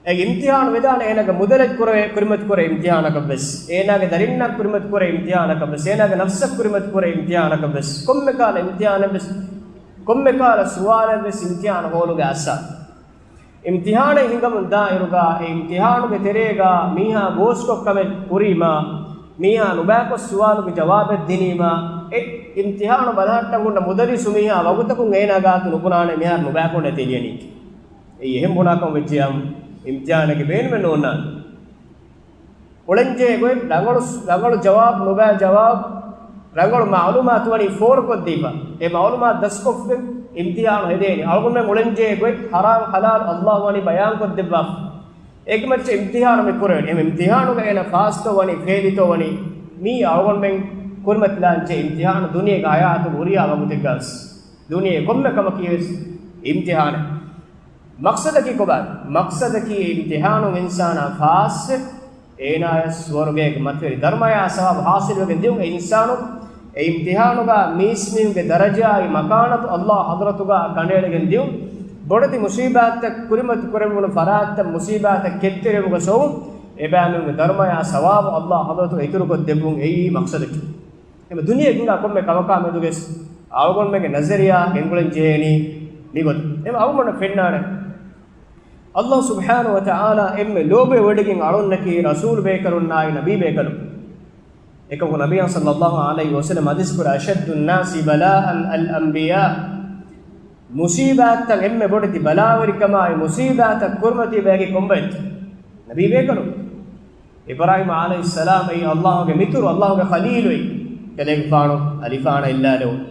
އެ އިމްތިހާނު ވެދާނެ އޭނާގެ މުދަލަށް ކުރެވޭ، ކުރިމަތި ކުރޭ އިމްތިހާނަކަށް ވެސް، އޭނާގެ ދަރިންނަށް ކުރިމަތި ކުރޭ އިމްތިހާނަކަށް ވެސް، އޭނާގެ ނަފްސަށް ކުރިމަތި ކުރޭ އިމްތިހާނަކަށް ވެސް، ކޮންމެ ކާލަ އިމްތިހާނެއް ވެސް، ކޮންމެ ކާލަ ސުވާލެއް ވެސް އިމްތިހާނު ހޯލުގެ އަސާސް. އިމްތިހާނެއް ހިނގަމުން ދާ އިރުގަ، އެ އިމްތިހާނުގެ ތެރޭގަ މީހާ ގޯސްކޮށް ކަމެއް ކުރީމާ، މީހާ ނުބައިކޮށް ސުވާލުގެ ޖަވާބެއް ދިނީމާ، އެ އިމްތިހާނު ބަލަހައްޓަން ހުންނަ މުދަރިސު މީހާ ވަގުތަކުން އޭނާ ގާތު ނުބުނާނެ މިހާރު ނުބައިކޮށް ނެތޭ ލިޔަނީކީ. އެއީ އެހެން ބުނާކަމަށް ވެއްޖިއްޔާ، އިމްތިހާނެއްގެ ބޭނުމެއް ނޯންނާނެ. އުޅެންޖެހޭ ގޮތް، ރަނގަޅު، ރަނގަޅު ޖަވާބު، ނުބައި ޖަވާބު، ރަނގަޅު މައުލޫމާތު ވަނީ ފޯރުކޮށްދީފަ. އެ މައުލޫމާތު ދަސްކޮށްފިން އިމްތިހާނު ހެދޭނީ. އަޅުގަނޑުމެން އުޅެންޖެހޭ ގޮތް، ހަރާމް ހަލާލް އައްލާހު ވަނީ ބަޔާންކޮށްދެއްވާފަ. އޭގެ މައްޗަށް އިމްތިހާނު މި ކުރެވެނީ. އެމް އިމްތިހާނުގަ އޭނަ ފާސްތޯ ވަނީ، ފެއިލްތޯ ވަނީ، މީ އަޅުގަނޑުމެން ކުރިމަތިލާންޖެހޭ އިމްތިހާނު ދުނިޔޭގަ ހަޔާތުގަ ހުރިހާ ވަގުތެއްގަސް. ދުނިޔޭ ކޮންމެ ކަމަކީ ވެސް އިމްތިހާނެއް. މަޤްޞަދަކީ ކޮބާ؟ މަޤްޞަދަކީ އިމްތިހާނުން އިންސާނާ ފާސްވެ، އޭނާޔަށް ސުވަރުގޭގެ މަތިވެރި ދަރުމަޔާ ސަވާބު ހާސިލުވެގެން ދިޔުން. އެ އިންސާނު އެ އިމްތިހާނުގަ މީސްމީހުންގެ ދަރަޖާއި މަކާނަތު އައްލާހު ޙަޟްރަތުގަ ކަނޑައެޅިގެން ދިޔުން. ބޮޑެތި މުޞީބާތްތައް ކުރިމަތި ކުރެވުނު ފަރާތްތައް މުޞީބާތަށް ކެތްތެރިވުމުގަ ސޮވުން. އެބައިމީހުންގެ ދަރުމަޔާ ސަވާބު އައްލާހު ޙަޟްރަތުގަ އިތުރުކޮށްދެއްވުން އެއީ މަޤްޞަދަކީ. އެމަ ދުނިޔޭގެ ހިނގާ ކޮންމެ ކަމަކާ މެދުގެސް އަޅުގަނޑުމެންގެ ނަޒަރިއާ ގެންގުޅެން ޖެހޭނީ މިގޮތަށް. އެމަ އަޅުގަނޑަށް ފެންނާނެ، އައްލާހު ސުބްޙާނަހު ވަ ތަޢާލާ އެންމެ ލޯބިވެވޮޑިގެން އަޅުންނަކީ ރަސޫލު ބޭކަލުންނާއި ނަބީ ބޭކަލުން. އެކަމަކު ނަބިއްޔާ ޞައްލައްލާހު ޢަލައިހި ވަސައްލަމަ ޙަދީޘް ކުރާ، "أشد الناس بلاء الأنبياء." މުޞީބާތްތައް އެންމެ ބޮޑެތި ބަލާވެރިކަމާއި މުޞީބާތަށް ކުރިމަތި ބަޔަކީ ކޮންބައެއްތަ؟ ނަބީ ބޭކަލުން. އިބްރާހީމް ޢަލައިހިއްސަލާމް އެއީ އައްލާހުގެ މިތުރު، އައްލާހުގެ ޚަލީލު އެއީ. ކަލޭގެފާނު އަލިފާނަށް އެއްލާލެވުނު.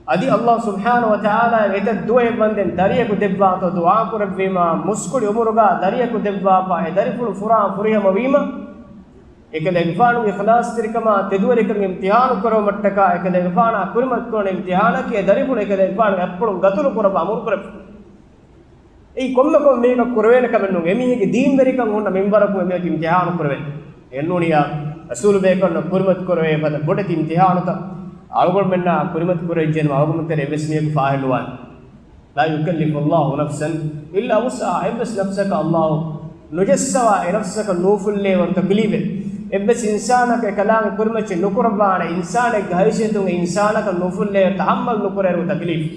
އަދި އައްލާހު ސުބްޙާނަހު ވަ ތަޢާލާ އެތައް ދުވަހެއް ވަންދެން ދަރިޔަކު ދެއްވާތޯ ދުޢާ ކުރެއްވީމާ، މުސްކުޅި އުމުރުގަ ދަރިޔަކު ދެއްވާފަ، އެ ދަރިފުޅު ފުރާ ފުރިހަމަ ވީމަ، އެކަލޭގެފާނުގެ އިޚްލާޞްތެރިކަމާ ތެދުވެރިކަމުގެ އިމްތިޙާނު ކުރެވުމަށްޓަކާ، އެކަލޭގެފާނާ ކުރިމަތިކުރަން އިމްތިޙާނަކީ އެ ދަރިފުޅު އެކަލޭގެފާނުގެ އަތްޕުޅުން ގަތުލު ކުރައްވާ އަމުރު ކުރެއްވި. އެއީ ކޮންމެ ކޮން މީހަކަށް ކުރެވޭނެ ކަމެއް ނޫން. އެމީހެއްގެ ދީންވެރިކަން ހުންނަ މިންވަރަކު އެމީހަކު އިމްތިޙާނު ކުރެވޭނެ. އެންނޫނިއްޔާ ރަސޫލު ބޭކަލުންނަށް ކުރިމަތި ކުރެވޭ ފަދަ ބޮޑެތި އިމްތިޙާނުތައް އަޅުގަނޑުމެންނާ ކުރިމަތި ކުރެވިއްޖެނަމަ، އަޅުގަނޑު ތެރޭ އެއްވެސް މީހަކު ފާހެއް ނުވާނެ. لا يكلف الله نفسا إلا وسعها. އެއްވެސް ނަފްސަކަށް އައްލާހު ނުޖައްސަވާ، އެ ނަފްސަކަށް ނުއުފުއްލޭވަރު ތަކްލީފެއް. އެއްވެސް އިންސާނަކަށް އެކަލާނގެ ކުރިމައްޗެއް ނުކުރައްވާނެ، އިންސާނެއްގެ ހައިސިއްޔަތުން އެ އިންސާނަކަށް ނުއުފުއްލޭވަރު ތަޙައްމަލް ނުކުރޭވަރު ތަކްލީފް.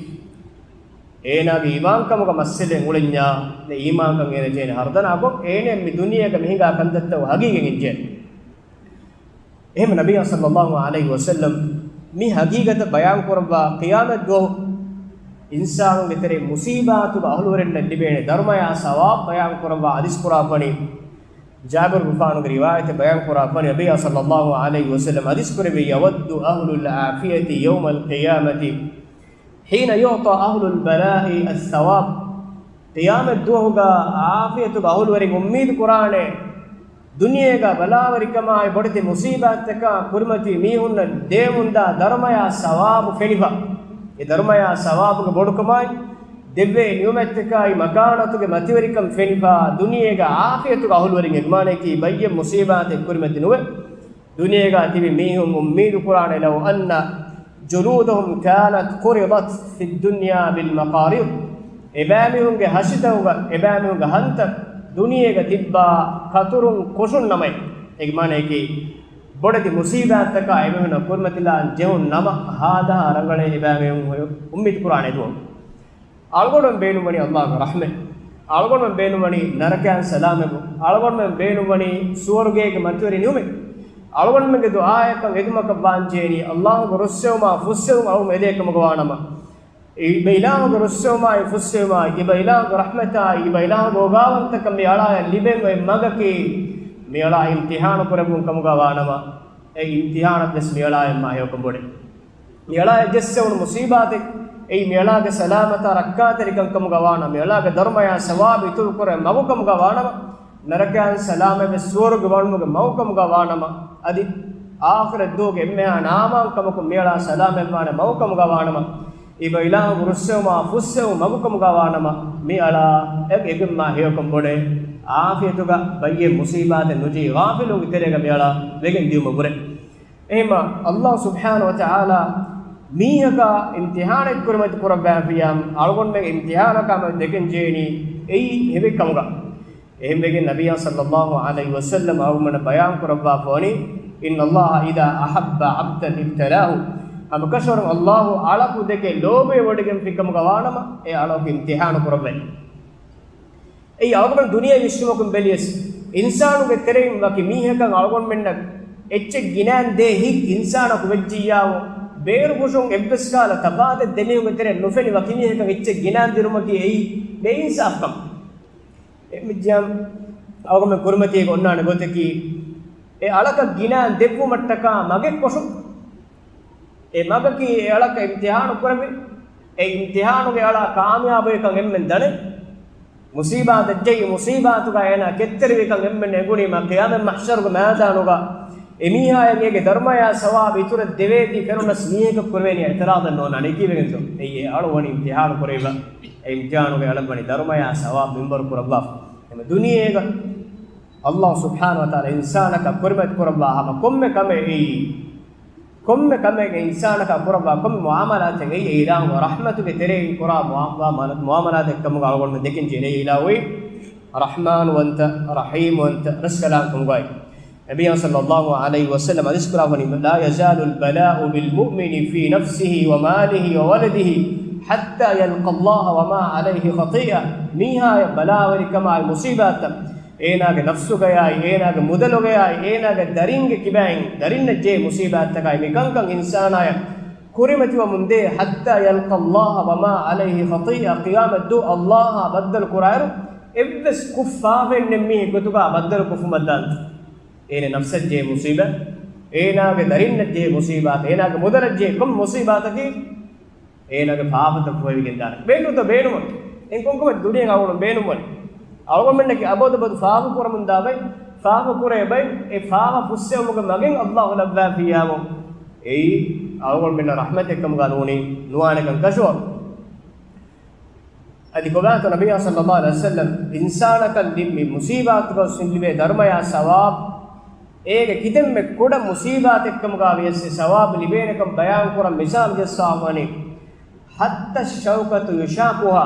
އޭނާގެ އީމާންކަމުގަ މައްސަލައެއް އުޅެންޏާ، އެ އީމާންކަން އޭނަ ޖެހޭނެ ހަރުދަނާކޮށް، އޭނަ މި ދުނިޔޭގަ މިހިނގާ ކަންތައްތައް ހަގީގަތް އެނގޭ. އެހެން ނަބިއްޔާ ޞައްލައްލާހު ޢަލައިހި ވަސައްލަމް މި ހަގީގަތަށް ބަޔާން ކުރައްވާ، ޤިޔާމަތް ދުވަހު އިންސާނުންގެ ތެރޭ މުޞީބާތުގަ އަހުލުވެރިންނަށް ލިބޭނެ ދަރުމަޔާ ސަވާބު ބަޔާން ކުރައްވާ ޙަދީޘް ކުރާފަނީ. ޖާބިރުގެފާނުގެ ރިވާޔަތެއް ބަޔާން ކުރާފަނީ، ނަބިއްޔާ ޞައްލައްލާހު ޢަލައިހި ވަސައްލަމް ޙަދީޘް ކުރެއްވި، "يود أهل العافية يوم القيامة حين يعطى أهل البلاء الثواب." ޤިޔާމަތް ދުވަހުގަ ޢާފިޔަތުގެ އަހުލުވެރިން އުއްމީދު ކުރާނެ، ދުނިޔޭގަ ބަލާވެރިކަމާއި ބޮޑެތި މުޞީބާތްތަކާ ކުރިމަތި މީހުންނަށް ދޭމުންދާ ދަރުމަޔާ ސަވާބު ފެނިފަ، އެ ދަރުމަޔާ ސަވާބުގެ ބޮޑުކަމާއި، ދެއްވޭ ނިޢުމަތްތަކާއި މަކާނަތުގެ މަތިވެރިކަން ފެނިފަ، ދުނިޔޭގަ ޢާފިޔަތުގެ އަހުލުވެރިން އެގެ މާނައަކީ ބައްޔެއް މުޞީބާތެއް ކުރިމަތި ނުވެ، ދުނިޔޭގަ ތިބި މީހުން އުއްމީދު ކުރާނެ، "لو أن جلودهم كانت قرضت في الدنيا بالمقاريض." އެބައިމީހުންގެ ހަށިތަކުގަ، އެބައިމީހުންގެ ހަންތައް ދުނިޔޭގަ ތިއްބާ ކަތުރުން ކޮށުން ނަމައި. އޭގެ މާނައަކީ، ބޮޑެތި މުޞީބާތްތަކާ އެމީހުންނަށް ކުރިމަތިލާން ޖެހުން ނަމަ، ހާދަހާ ރަނގަޅޭ އެބައިމީހުން އުއްމީދު ކުރާނެ ދުވަހު. އަޅުގަނޑުމެން ބޭނުންވަނީ އައްލާހުގެ ރަޙްމަތް. އަޅުގަނޑުމެން ބޭނުންވަނީ ނަރަކައިން ސަލާމަތްވުން. އަޅުގަނޑުމެން ބޭނުންވަނީ ސުވަރުގޭގެ މަތިވެރި ނިޢުމަތް. އަޅުގަނޑުމެންގެ ދުޢާއަކަށް އެދުމަކަށް ވާންޖެހޭނީ، އައްލާހުގެ ރުއްސެވުމާ ފުއްސެވުން އަޅުގަނޑު އެދޭ ކަމުގަ ވާނަމަ، އެ އިލާހުގެ ރުއްސެވުމާއި ފުއްސެވުމާއި، އިބަ އިލާހުގެ ރަޙްމަތާއި، އިބަ އިލާހުގެ އޯގާވަންތަކަށް މި އަޅާޔަށް ލިބެން އޮތް މަގަކީ، މި އަޅާ އިމްތިޙާނު ކުރެއްވުން ކަމުގަ ވާނަމަ، އެ އިމްތިޙާނަށް ވެސް މި އަޅާޔަށް މާ ހެޔޮކަން ބޮޑެ. މިއަޅާއަށް ޖެއްސެވުނު މުޞީބާތެއް އެއީ މިއަޅާގެ ސަލާމަތާ ރައްކާތެރިކަން ކަމުގަ ވާނަމަ، މިއަޅާގެ ދަރުމަޔާ ސަވާބު އިތުރުކުރޭ މަގު ކަމުގަ ވާނަމަ، ނަރަކައިން ސަލާމަތްވެ ސުވަރުގެ ވަނުމުގެ މަގު ކަމުގަ ވާނަމަ، އަދި އާޚިރަތް ދުވަހުގެ އެންމެހާ ނާމާން ކަމަކުން މިއަޅާ ސަލާމަތްވާނެ މަގު ކަމުގަ ވާނަމަ، އިބަ އިލާހުގެ ރުއްސެވުމާ ފުއްސެވުން މަގު ކަމުގަ ވާނަމަ، މިއަޅާ އެ އެގެންމާ ހެޔޮކަން ބޮޑެ. އާފިޔަތުގަ ބައްޔެއް މުޞީބާތެއް ނުޖެހި ޣާފިލުންގެ ތެރޭގަ މިއަޅާ ވެގެން ދިޔުމަށް ވުރެ. އެހެންމަ ﷲ ސުބްޙާނަހޫ ވަތަޢާލާ މީހަކާ އިމްތިޙާނެއް ކުރިމަތި ކުރައްވާފިއްޔާ، އަޅުގަނޑުމެން އިމްތިޙާނަކާ މެދު ދެކެން ޖެހެނީ އެއީ ހެވެއްކަމުގަ. އެހެންވެގެން ނަބިއްޔާ ޞައްލައްލާހު ޢަލައިހި ވަސައްލަމް އަޅުގަނޑަށް ބަޔާން ކުރައްވާފަ ވަނީ، إن الله إذا أحب عبدا ابتلاه. ހަމަކަށަވަރުން ﷲ އަޅަކު ދެކެ ލޯބިވެ ވޮޑިގެންފިކަމުގަ ވާނަމަ، އެ އަޅަކު އިމްތިޙާނު ކުރައްވައި. އެއީ އަޅުގަނޑު ދުނިޔެ ވިސްނުމަކުން ބެލިޔަސް، އިންސާނުގެ ތެރެއިން ވަކި މީހަކަށް އަޅުގަނޑުމެންނަށް އެއްޗެއް ގިނައިން ދޭ ހިތް އިންސާނަކު ވެއްޖިއްޔާވޯ، ބޭރު ހުށުން އެއްވެސް ކާލަ ތަފާތެއް ދެމީހުންގެ ތެރެއަށް ނުފެނި ވަކި މީހަކަށް އެއްޗެއް ގިނައިން ދިނުމަކީ އެއީ ބޭއިންސާފުކަން. އެހެންވެއްޖިއްޔާ އަޅުގަނޑުމެން ކުރިމަތީގަ އޮންނާނެ ގޮތަކީ، އެ އަޅަކަށް ގިނައިން ދެއްވުމަށްޓަކާ މަގެއް ކޮށުން. އެ މަގަކީ އެ އަޅަކަށް އިމްތިޙާނު ކުރެވި، އެ އިމްތިޙާނުގެ އަޅާ ކާމިޔާބުވިކަން އެންމެން ދަނެ. މުޞީބާތެއް ޖެހި، މުޞީބާތުގަ އޭނާ ކެތްތެރިވިކަން އެންމެން އެނގުނީމަ ޤިޔާމަތް މަޙްޝަރުގެ މައިދާނުގަ އެމީހާއަށް އޭގެ ދަރުމަޔާ ސަވާބު އިތުރަށް ދެވޭތީ ފެނުނަސް މީހަކަށް ކުރެވޭނީ އިޢުތިރާޟެއް ނޯންނާނެ. ކީއްވެގެންތޯ؟ އެއީ އެ އަޅު ވަނީ އިމްތިޙާނު ކުރެވި، އެ އިމްތިޙާނުގެ އަޅަށް ވަނީ ދަރުމަޔާ ސަވާބު މިންވަރު ކުރައްވާފަ. އެމަ ދުނިޔޭގަ ﷲ ސުބްޙާނަހޫ ވަތަޢާލާ އިންސާނަކަށް ކުރިމަތި ކުރައްވާ ހަމަ ކޮންމެ ކަމެއް އެއީ، ކޮންމެ ކަމެއް އިންސާނަކާ ކުރައްވާ ކޮންމެ މުޢާމަލާތެއް އެއީ އެ އިލާހުގެ ރަޙްމަތުގެ ތެރެއިން ކުރާ މުޢާ-، މުޢާމަލާތެއް ކަމުގަ އަޅުގަނޑުމެން ދެކެން ޖެހޭ. އެ އިލާހު ރަޙްމާން ވަންތަ، ރަޙީމް ވަންތަ، ރަސްކަލާން ކަމުގައި. ނަބިއްޔާ ޞައްލައްލާހު ޢަލައިހި ވަސައްލަމް ޙަދީޘް ކުރާ ވަނީ، لا يزال البلاء بالمؤمن في نفسه وماله وولده حتى يلقى الله وما عليه خطيئة. މީހާޔަށް ބަލާވެރިކަމާއި މުޞީބާތައް އޭނާގެ ނަފްސުގަޔާއި، އޭނާގެ މުދަލުގަޔާއި، އޭނާގެ ދަރިންގެ ކިބައިން ދަރިންނަށް ޖެހޭ މުޞީބާތްތަކާއި، މިކަންކަން އިންސާނާޔަށް ކުރިމަތިވަމުން ދޭ، حتى يلقى الله وما عليه خطيئة، ޤިޔާމަތްދުވަހު ﷲ އާ ބައްދަލު ކުރާއިރު، އެއްވެސް ކުށް ފާފައެއް ނެތް މީހެއް ގޮތުގަ ބައްދަލު ކޮށްފުމަށް ދާން. އޭނަ ނަފްސަށް ޖެހޭ މުޞީބާތް، އޭނާގެ ދަރިންނަށް ޖެހޭ މުޞީބާތް، އޭނާގެ މުދަލަށް ޖެހޭ ކޮން މުޞީބާތަކީ، އޭނާގެ ފާފަތައް ފޮހެވިގެން ދާނެ. ބޭނުންތޯ ބޭނުމަން؟ އެން ކޮންކަމެއް ދުނިޔެ އަޅުގަނޑު ބޭނުމަން؟ އަޅުގަނޑުމެންނަކީ އަބަދު އަބަދު ފާފަ ކުރަމުން ދާ ބައި، ފާފަ ކުރޭ ބައި، އެ ފާފަ ފުއްސެވުމުގެ މަގެއް ﷲ ލައްވާފިއްޔާމު، އެއީ އަޅުގަނޑުމެންނަށް ރަޙްމަތެއް ކަމުގަ ނޫނީ، ނުވާނެކަން ކަށަވަރު. އަދި ކޮބާތޯ ނަބިއްޔާ ޞައްލައްލާހު ޢަލައިހި ވަސައްލަމް އިންސާނަކަށް ލިބި މުޞީބާތުގަ ލިބޭ ދަރުމަޔާ ސަވާބު، އޭގެ ކިތަންމެ ކުޑަ މުޞީބާތެއްކަމުގަ ވިޔަސް އެ ސަވާބު ލިބޭނެކަން ބަޔާންކުރަން މިސާލު ޖައްސާފަ ވަނީ، حتى الشوكة يشاكها،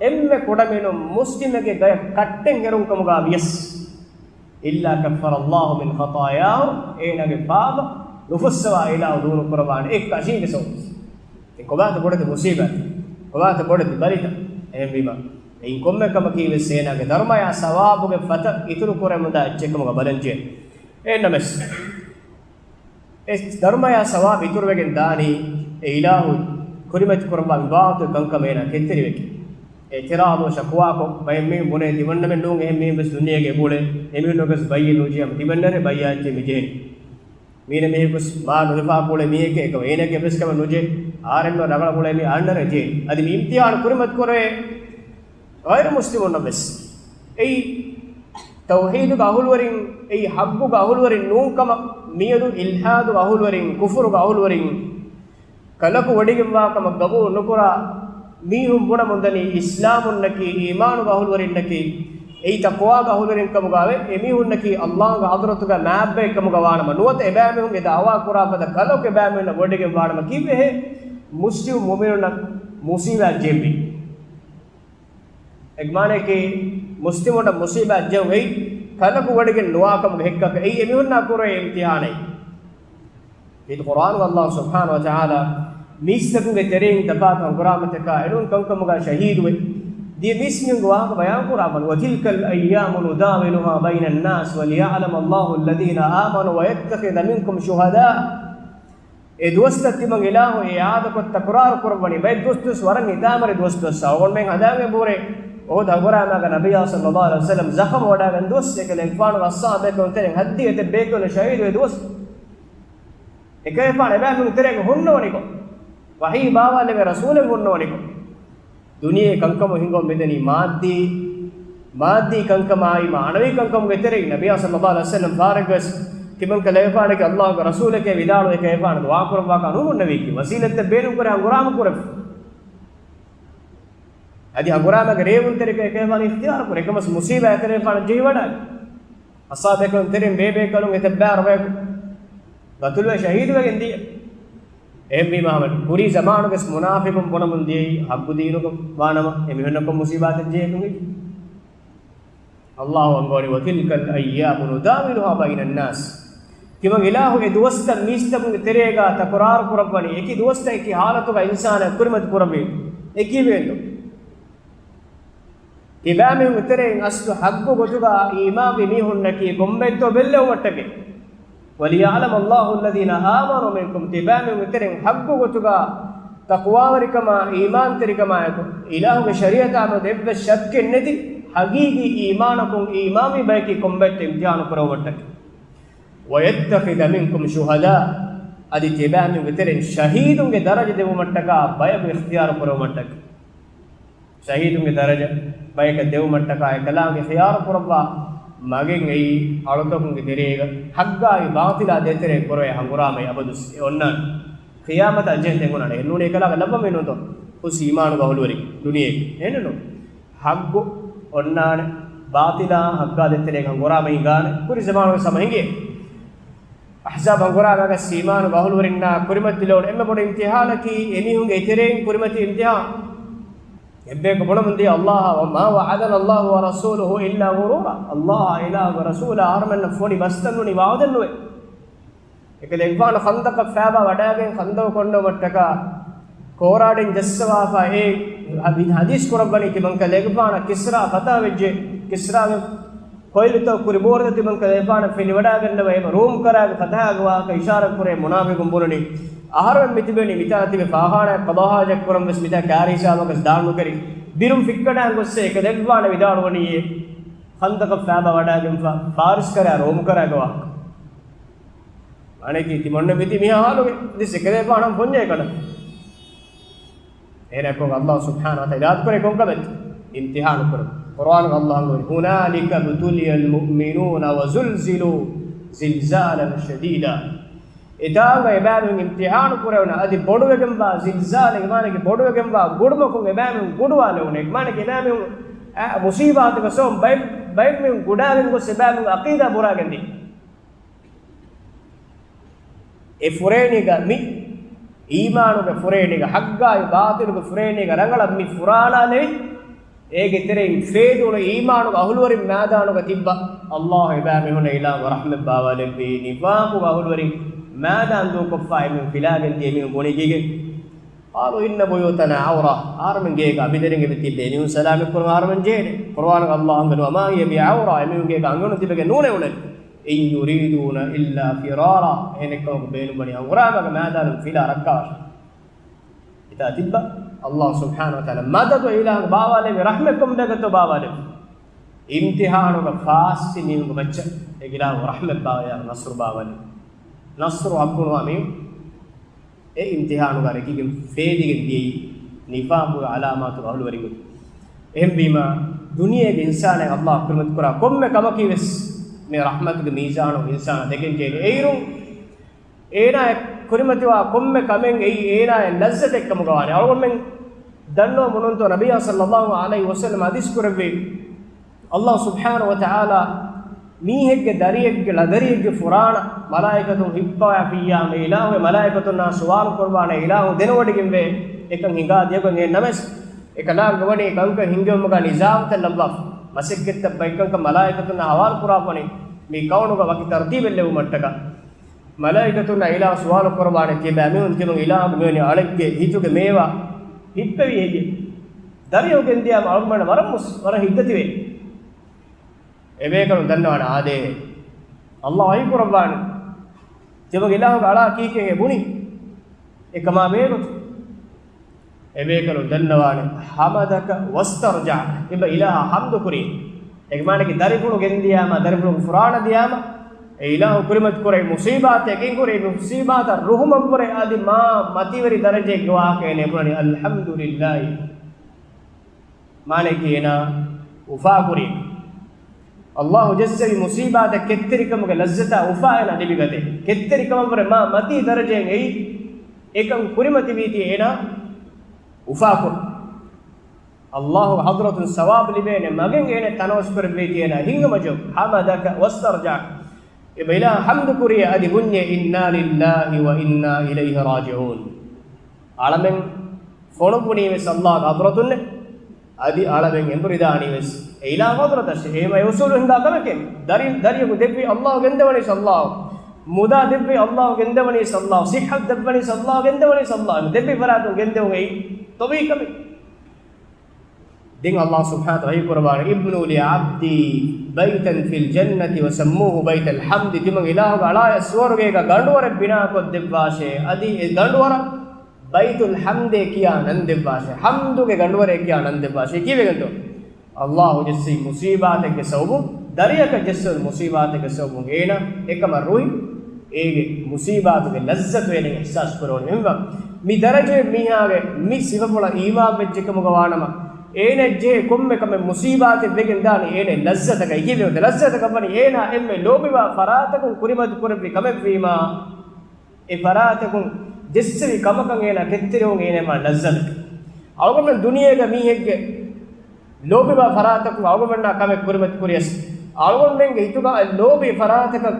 އެންމެ ކުޑަމިނުން މުސްލިމެއްގެ ގަޔަށް ކައްޓެއް ހެރުން ކަމުގަ ވިޔަސް، إلا كفر الله من خطاياه، އޭނާގެ ފާފަ ނުފުއްސަވާ އިލާހު ދޫރު ކުރައްވާނެ އެއްކަށީގެ ސަބަބުން. އެ ކޮބާތަ ބޮޑެތި މުސީބާތް؟ ކޮބާތަ ބޮޑެތި ބަލިތައް؟ އެހެންވީމަ، އެއިން ކޮންމެ ކަމަކީ ވެސް އޭނާގެ ދަރުމަޔާ ސަވާބުގެ ފަތަށް އިތުރު ކުރެމުންދާ އެއްޗެއް ކަމުގަ ބަލަންޖެހޭ. އެހެންނަމަވެސް، އެ ދަރުމަޔާ ސަވާބު އިތުރުވެގެން ދާނީ، އެ އިލާހު ކުރިމަތި ކުރައްވާ މި ވާހަކަ ކަންކަމަށް އޭނާ ކެތްތެރިވެގެން. އިޢުތިރާޟު ޝަކުވާކޮށް، ބައެއް މީހުން ބުނޭ ތިމަންނަމެން ނޫން، އެހެން މީހުން ވެސް ދުނިޔޭގަ އެބައުޅޭ، އެމީހުންނަށް ވެސް ބައްޔެއް ނުޖެހޭ، ތިމަންނަރޭ ބައްޔާ އެއްޗެއް މި ޖެހެނީ. މީނަ މީހަކު ވެސް މާ ނުލަފާ ކުޅޭ މީހެކޭ، އެކަމަ އޭނަގެ އެއްވެސް ކަމެއް ނުޖެހޭ، އާރެއްނު ރަނގަޅަށް އުޅޭ މީ އަންނަރޭ ޖެހޭ. އަދި މި އިމްތިޙާނު ކުރިމަތި ކުރެވޭ ޣައިރު މުސްލިމުންނަށް ވެސް. އެއީ ތައުޙީދުގެ އަހުލުވެރިން، އެއީ ޙައްޤުގެ އަހުލުވެރިން ނޫން ކަމަށް މިއަދު އިލްޙާދުގެ އަހުލުވެރިން، ކުފުރުގެ އަހުލުވެރިން، ކަލަކު ވޮޑިގެންވާ ކަމަށް ގަބޫލު ނުކުރާ މީހުން ބުނަމުންދަނީ އިސްލާމުންނަކީ، އީމާނުގެ އަހުލުވެރިންނަކީ، އެއީ ތަޤްވާގެ އަހުލުވެރިން ކަމުގަވޭ، އެމީހުންނަކީ ﷲގެ ޙަޟްރަތުގަ މާތްބައެއް ކަމުގަ ވާނަމަ، ނުވަތަ އެބައިމީހުން އެ ދަޢުވާ ކުރާ ފަދަ ކަލަކު އެބައިމީހުންނަށް ވޮޑިގެން ވާނަމަ، ކީއްވެހޭ މުސްލިމް މުއުމިނުންނަށް މުޞީބާތް ޖެހެންވީ؟ އޭގެ މާނައަކީ، މުސްލިމުންނަށް މުޞީބާތް ޖެހުން އެއީ ކަލަކު ވޮޑިގެން ނުވާ ކަމުގެ ހެއްކަކަށް. އެއީ އެމީހުންނާ ކުރެވޭ އިމްތިޙާނެއް. އެއީ ޤުރްއާނުގަ ﷲ ސުބްޙާނަހޫ ވަތަޢާލާ މީސްތަކުންގެ ތެރެއިން ތަފާތު ހަނގުރާމަތަކާ އެނޫން ކަންކަމުގަ ޝަހީދުވެ، ދިޔަ މީސްމީހުންގެ ވާހަކަ ބަޔާންކުރާ ބަން، وتلك الأيام نداولها بين الناس وليعلم الله الذين آمنوا ويتخذ منكم شهداء. އެ ދުވަސްތައް ތިމަން އިލާހު އެ އާދަކޮށް ތަކުރާރު ކުރައްވަނީ. ބައެއް ދުވަސް ދުވަސް ވަރަށް ނިދާމަރި ދުވަސް ދުވަސް. އަޅުގަނޑުމެން ހަނދާންވެ ބުރޭ އުޙުދު ހަނގުރާމައިގަ ނަބިއްޔާ ޞައްލައްލާހު ޢަލައިހި ވަސައްލަމް ޒަޚަމް ވަޑައިގަން ދުވަސް، އެކަލޭގެފާނުގެ އަޞްޙާބޭކަލުން ތެރެއިން ހައްދިހަ ތިބޭކަލުން ޝަހީދުވެ ދުވަސް. އެކަލޭގެފާނު އެބައިމީހުން ތެރޭގަ ހުންނަވަނިކޮށް، ވަޙީ ބާވާލެވޭ ރަސޫލެއް ހުންނަވަނިކޮށް، ދުނިޔެ ކަންކަމުން ހިނގަމުން މިދަނީ މާއްދީ، މާއްދީ ކަންކަމާއި މާނަވީ ކަންކަމުގެ ތެރެއިން. ނަބިއްޔާ ޞައްލައްލާހު ޢަލައިހި ވަސައްލަމް ފާރެއްގަވެސް ތިމަންކަލޭގެފާނަކީ ﷲގެ ރަސޫލެކޭ ވިދާޅުވެ އެކަލޭގެފާނު ދުޢާ ކުރައްވާކަށް ނުހުންނެވީކީ. ވަސީލަތްތައް ބޭނުންކުރޭ ހަނގުރާމަ ކުރެވި. އަދި ހަނގުރާމަގެ ރޭވުންތެރިކަން އެކަލޭގެފާނު އިޚްތިޔާރު ކުރޭ. އެކަމަސް މުޞީބާތް އެކަލޭގެފާނަށް ޖެހިވަޑައިގެން. އަޞްޙާބޭކަލުން ތެރެއިން ބޭބޭކަލުން އެތައް ބައި ރަވަޔަކު ގަތުލުވެ ޝަހީދުވެގެން ދިޔަ. އެހެންވީމާ ހަމަ ކުރީ ޒަމާނުގެ މުނާފިޤުން ބުނަމުން ދިޔައީ ޙައްޤު ދީނުގަ ވާނަމަ އެމީހުންނަކަށް މުޞީބާތެއް ޖެހޭ ނުހިތް. ﷲ އަންގަވަނީ، "وتلك الأيام نداولها بين الناس." ތިމަން އިލާހު އެ ދުވަސްތައް މީސްތަކުންގެ ތެރޭގަ ތަކުރާރު ކުރައްވަނީ، އެކި ދުވަސްތައް އެކި ޙާލަތުގަ އިންސާނާ ކުރިމަތި ކުރައްވީ އެކީ ވޭތޯ؟ ތިބާމީހުންގެ ތެރެއިން އަސްލު ޙައްޤު ގޮތުގަ އީމާންވި މީހުންނަކީ ކޮންބައެއްތޯ ބެއްލެވުމަށްޓަކައި. "وليعلم الله الذين آمنوا منكم." ތިބާމީހުންގެ ތެރެއިން ޙައްޤު ގޮތުގަ ތަޤްވާވެރިކަމާ، އީމާންތެރިކަމާއެކު، އިލާހުގެ ޝަރީޢަތާ މެދު އެއްވެސް ޝައްކެއް ނެތި، ޙަޤީޤީ އީމާނަކުން އީމާންވި ބަޔަކީ ކޮންބައެއްތޯ އިމްތިޙާނު ކުރެވުމަށްޓަކައި. "ويتخذ منكم شهداء." އަދި ތިބާމީހުންގެ ތެރެއިން ޝަހީދުންގެ ދަރަޖަ ދެވުމަށްޓަކާ ބަޔަކު އިޚްތިޔާރު ކުރެވުމަށްޓަކައި. ޝަހީދުންގެ ދަރަޖަ ބަޔަކަށް ދެވުމަށްޓަކާ އެކަލާނގެ ޚިޔާރު ކުރައްވާ މަގެއް އެއީ އަޅުތަކުންގެ ތެރޭގަ ޙައްޤާއި ބާޠިލާ ދޭތެރޭ ކުރެވޭ ހަނގުރާމައެއް އަބަދުވެސް އެ އޮންނާނެ. ޤިޔާމަތާ ޖެހެން ދެން އޮންނާނެ. އެ ނޫނީ އެކަލާނގެ ލައްވަމެއް ނޫންތޯ؟ ހުސް އީމާނުގެ އަހުލުވެރިން ދުނިޔޭގަ. އެހެންނު؟ ޙައްޤު އޮންނާނެ، ބާޠިލާ ޙައްޤާ ދޭތެރޭގަ ހަނގުރާމަ ހިނގާނެ. ކުރި ޒަމާނުގެ ހަމަ ހިނގޭ. އަޙްޒާބު ހަނގުރާމައިގަ އީމާނުގެ އަހުލުވެރިންނާ ކުރިމަތިލެވުނު އެންމެ ބޮޑު އިމްތިޙާނަކީ އެމީހުންގެ ތެރެއިން ކުރިމަތި އިމްތިޙާން. އެއްބަޔަކު ބުނަމުން ދިޔަ ﷲ، "وما وعدنا الله ورسوله إلا غرورا." ﷲ އާ އިލާހުގެ ރަސޫލާ އަހަރުމެންނަށް ފޮނި ބަސްތައް ނޫނީ ވަޢުދެއް ނުވޭ. އެކަލޭގެފާނު ޚަންދަޤަށް ފައިބާ ވަޑައިގެން ޚަންދަޤު ކޮންނަވުމަށްޓަކާ ކޯރާޑިން ޖައްސަވާފަ އެ ޙަދީ-، ޙަދީޘް ކުރައްވަނީ ތިމަންކަލޭގެފާނަށް ކިސްރާ ފަތާ ވެއްޖެ. ކިސްރާގެ ކޮއިލުތައް ކުރި ބޯރިތައް ތިމަންކަލޭގެފާނަށް ފެނިވަޑައިގަންނަވަ އެ ރޫމް ކަރާގެ ފަތަހާގެ ވާހަކަ އިޝާރަތް ކުރޭ މުނާފިޤުން ބުނަނީ. އަހަރުމެން މިތިބެނީ މިތާ ތިބެ ފާޚާނާއަށް ޤަޟާ ޙާޖަތް ކުރަން ވެސް މިތާ ކާރި ހިސާބަކަސް ދާން ނުކެރި. ބިރުން ފިއްކަނޑާން ގޮއްސޭ އެކަލޭގެފާނަށް ވިދާޅުވަނީ އެ ޚަންދަޤަށް ފައިބާ ވަޑައިގެންފަ ފާރިސް ކަރާ ރޫމް ކަރާގެ ވާހަކަ. އަނެކީ ތިމަންނަ މިތި މިހާ ހާލުގެ ދިސް އެކަލޭގެފާނަށް ފޮންޏައި ކަނޑަ. އޭނަކު ﷲ ސުބްޙާނަހޫ ވަތަޢާލާ އިރާދަކުރޭ ކޮންކަމެއް؟ އިމްތިޙާނު ކުރުން. ޤުރުއާނުގަ ﷲ އަންގަވަނީ، "هنالك ابتلي المؤمنون وزلزلوا زلزالا شديدا." އެތާނގަ އެބައިމީހުން އިމްތިޙާނު ކުރެވުނު އަދި ބޮޑުވެގެންވާ ޒިލްޒާލެއް، އިމާނެއްގެ ބޮޑުވެގެންވާ ގުޑުމަކުން އެބައިމީހުން ގުޑުވާލެވުނު. އިމާނެއްގެ އެބައިމީހުން އަ، މުޞީބާތުގަ ސޯ ބައި-، ބައިމީހުން ގުޑާގެން ގޮސް އެބައިމީހުން ޢަޤީދާ ބުރާގެން ދި. އެ ފުރޭނީގަ މި އީމާނުގެ ފުރޭނީގަ ޙައްޤާއި ބާޠިލުގެ ފުރޭނީގަ ރަނގަޅަށް މި ފުރާނާލެވި، އޭގެ ތެރެއިން ފޭދޫނު އީމާނުގެ އަހުލުވެރިން މައިދާނުގަ ތިއްބަ. ﷲ އެބައިމީހުންނަށް އިލާހު ރަޙްމަތް ބާވާލެއްވީ، ނިފާޤުގެ އަހުލުވެރިން މައިދާން ދޫކޮށްފަ އެމީހުން ފިލާގެން ދިޔަ އެމީހުން ބުނިގިގެން. قالوا إن بيوتنا عورة. އަހަރުމެން ގޭގަ އަނބިދަރިން އެބަ ތިއްބެ އެމީހުން ސަލާމަތް ކުރުން އަހަރުމެން ޖެހޭނެ. ޤުރުއާނުގަ ﷲ އަންގަނީ، "وما هي بعورة." އެމީހުން ގޭގަ އަނގަނު ތިބެގެން ނޫނެވުނެ. "إن يريدون إلا فرارا." އެހެނެއްކަމަކު ބޭނުންވަނީ ހަނގުރާމައިގަ މައިދާނުން ފިލާ ރައްކާވަށް. އެތާ ތިއްބަ ﷲ ސުބްޙާނަހޫ ވަތަޢާލާ މަދަދު އިލާހު ބާވާލެއްވި ރަޙްމަތް ކޮންބައިގަތޯ ބާވާލެއްވި. އިމްތިޙާނުގަ ފާސްވި މީހުންގެ މައްޗަށް އެ އިލާހު ރަޙްމަތް ބާވާލެއްވި ނަޞްރު ބާވާލެއްވި. ނަޞްރު ޙައްޤުނުވާ މީހުން އެ އިމްތިޙާނުގަ ރެކިގެން ފޭދިގެން ދިޔައީ ނިފާޤުގެ ޢަލާމާތުގެ އަހުލުވެރިންގެ. އެހެންވީމާ، ދުނިޔޭގެ އިންސާނެއް ﷲ ކުރިމަތި ކުރާ ކޮންމެ ކަމަކީ ވެސް މި ރަޙްމަތުގެ މީޒާނު އިންސާނާ ދެކެން ޖެހޭނެ. އެއިރުން އޭނާއަށް ކުރިމަތިވާ ކޮންމެ ކަމެއް އެއީ އޭނާއަށް ލައްޒަތެއް ކަމުގަ ވާނެ. އަޅުގަނޑުމެން ދަންނަވަމުންތޯ ނަބިއްޔާ ޞައްލައްލާހު ޢަލައިހި ވަސައްލަމަ ޙަދީޘް ކުރެއްވި، ﷲ ސުބްޙާނަހޫ ވަތަޢާލާ މީހެއްގެ ދަރިއެއްގެ ޅަދަރިއެއްގެ ފުރާނަ މަލާއިކަތުން ހިއްޕަވާފިއްޔާ، އެ އިލާހު އެ މަލާއިކަތުންނާ ސުވާލު ކުރުވާނެ، އިލާހު ދެނެވޮޑިގެންވޭ، އެކަން ހިނގާ ދިޔަގޮތް އެހެން ނަމަވެސް، އެކަލާނގެ ވަނީ ކަންކަން ހިންގެވުމުގަ ނިޒާމްތައް ލައްވާފަ، މަސައްކަތްތައް ބައެއްކަންކަން މަލާއިކަތުންނާ ހަވާލު ކުރާފަ ވަނީ، މި ކައުނުގަ ވަކި ތަރުތީބެއް ލެއްވުމަށްޓަކާ. މަލާއިކަތުންނާ އިލާހު ސުވާލު ކުރައްވާނެ، ތިޔަބައިމީހުން ތިމަން އިލާހުގެ މިވެނި އަޅެއްގެ ހިތުގެ މޭވާ ހިއްޕެވީ ހެއްޔޭ؟ ދަރިއަކު ގެންދިޔާމަ އަޅުގަނޑުމެން ވަރަށް މުސް-، ވަރަށް ހިތްދަތިވޭ. އެބޭކަލުން ދަންނަވާނެ އާދޭ، ﷲ ވަޙީ ކުރައްވާނެ، ތިމަން އިލާހުގެ އަޅާ ކީކޭ ބުނި؟ އެކަމާ ބެހޭގޮތުން. އެބޭކަލުން ދަންނަވާނެ، حمدك واسترجع، ތިބަ އިލާހަށް ޙަމްދު ކުރީ. އެކަމާނަކީ ދަރިފުޅު ގެންދިޔާމަ، ދަރިފުޅުގެ ފުރާނަ ދިޔާމަ، އެ އިލާހު ކުރިމަތި ކުރެވި މުޞީބާތެއް އެކި ކުރި، މި މުޞީބާތަށް ރުހުމަށްވުރެ އަދި މާ މަތިވެރި ދަރަޖައެއްގެ ވާހަކަ އޭނަ ބުނަނީ، الحمد لله. މާނައަކީ އޭނާ އުފާކުރީ. ﷲ ޖައްސެވި މުޞީބާތަށް ކެތްތެރިކަމުގެ ލައްޒަތާ އުފާ އޭނާ ލިބިގަތޭ. ކެތްތެރިކަމަށްވުރެ މާ މަތީ ދަރަޖައެއް އެއީ، އެކަން ކުރިމަތިވީތީ އޭނާ އުފާކޮށް، ﷲ ގެ ޙަޟްރަތުން ސަވާބު ލިބޭނެ މަގެއް އޭނަ ތަނަވަސްކުރެއްވީތީ އޭނާ ހިނގުމަޖެހުން، حمدك واسترجع. އެބަ އިލާހަށް ޙަމްދު ކުރިޔަށް އަދި ބުންޏޭ، إنا لله وإنا إليه راجعون. އަޅަމެން ފޮނުއްވުނީ ވެސް ﷲގެ ޙަޟްރަތުންނޭ. އަދި އަޅަމެން އެނބުރިދާނީ ވެސް އެ އިލާހު ޙަޟްރަތަށް. އެހެންވީމަ އެ އުޞޫލު ހިނގާ ކަމެކޭ. ދަރި-، ދަރިޔަކު ދެއްވީ ﷲ ގެންދަވަނީސް ﷲ. މުދާ ދެއްވީ ﷲ ގެންދަވަނީސް ﷲ. ޞިއްޙަތު ދެއްވަނީސް ﷲ ގެންދަވަނީސް ﷲ. ދެއްވި ފަރާތުން ގެންދެވުން އެއީ ޠަބީޢީ ކަމެއް. ދެން ﷲ ސުބްޙާނަހޫ ވަތަޢާލާ ވަޙީ ކުރައްވާނެ، ابنوا لعبدي بيتا في الجنة وسموه بيت الحمد. ތިމަން އިލާހުގެ އަޅާޔަށް ސުވަރުގޭގަ ގަނޑުވަރެއް ބިނާކޮށްދެއްވާށޭ. އަދި އެ ގަނޑުވަރަށް ބައިތުލް ޙަމްދޭ ކިޔާ ނަން ދެއްވާށޭ. ޙަމްދުގެ ގަނޑުވަރޭ ކިޔާ ނަން ދެއްވާށޭ. ކީއްވެގެންތޯ؟ ﷲ ޖެއްސި މުޞީބާތެއްގެ ސަބަބުން، ދަރިއަކަށް ޖެއްސެވުނު މުޞީބާތެއްގެ ސަބަބުން އޭނާ އެކަމަށް ރުހި، އޭގެ މުޞީބާތުގެ ލައްޒަތު އޭނަ އިޙްސާސް ކުރެވުނު. އެހެންވީމަ މި ދަރަޖައިން މީހާގެ މި ސިފަފުޅަށް އީމާން ވެއްޖެ ކަމުގަ ވާނަމަ، އޭނައަށް ޖެހޭ ކޮންމެ ކަމެއް މުޞީބާތެއް ވެގެން ދާނީ އޭނަ ލައްޒަތަކަށް. ކީއްވެގެންތޯ؟ ލައްޒަތަކަށް ވަނީ އޭނާ އެންމެ ލޯބިވާ ފަރާތަކުން ކުރިމަތި ކުރެއްވި ކަމެއްވީމާ، އެ ފަރާތަކުން ޖެއްސެވި ކަމަކަށް އޭނާ ކެތްތެރިވުން އޭނައަށް ލައްޒަތު. އަޅުގަނޑުމެން ދުނިޔޭގަ މީހެއްގެ ލޯބިވާ ފަރާތަކުން އަޅުގަނޑުމެންނާ ކަމެއް ކުރިމަތި ކުރިޔަސް، އަޅުގަނޑުމެންގެ ހިތުގަ ލޯބި ފަރާތަކަށް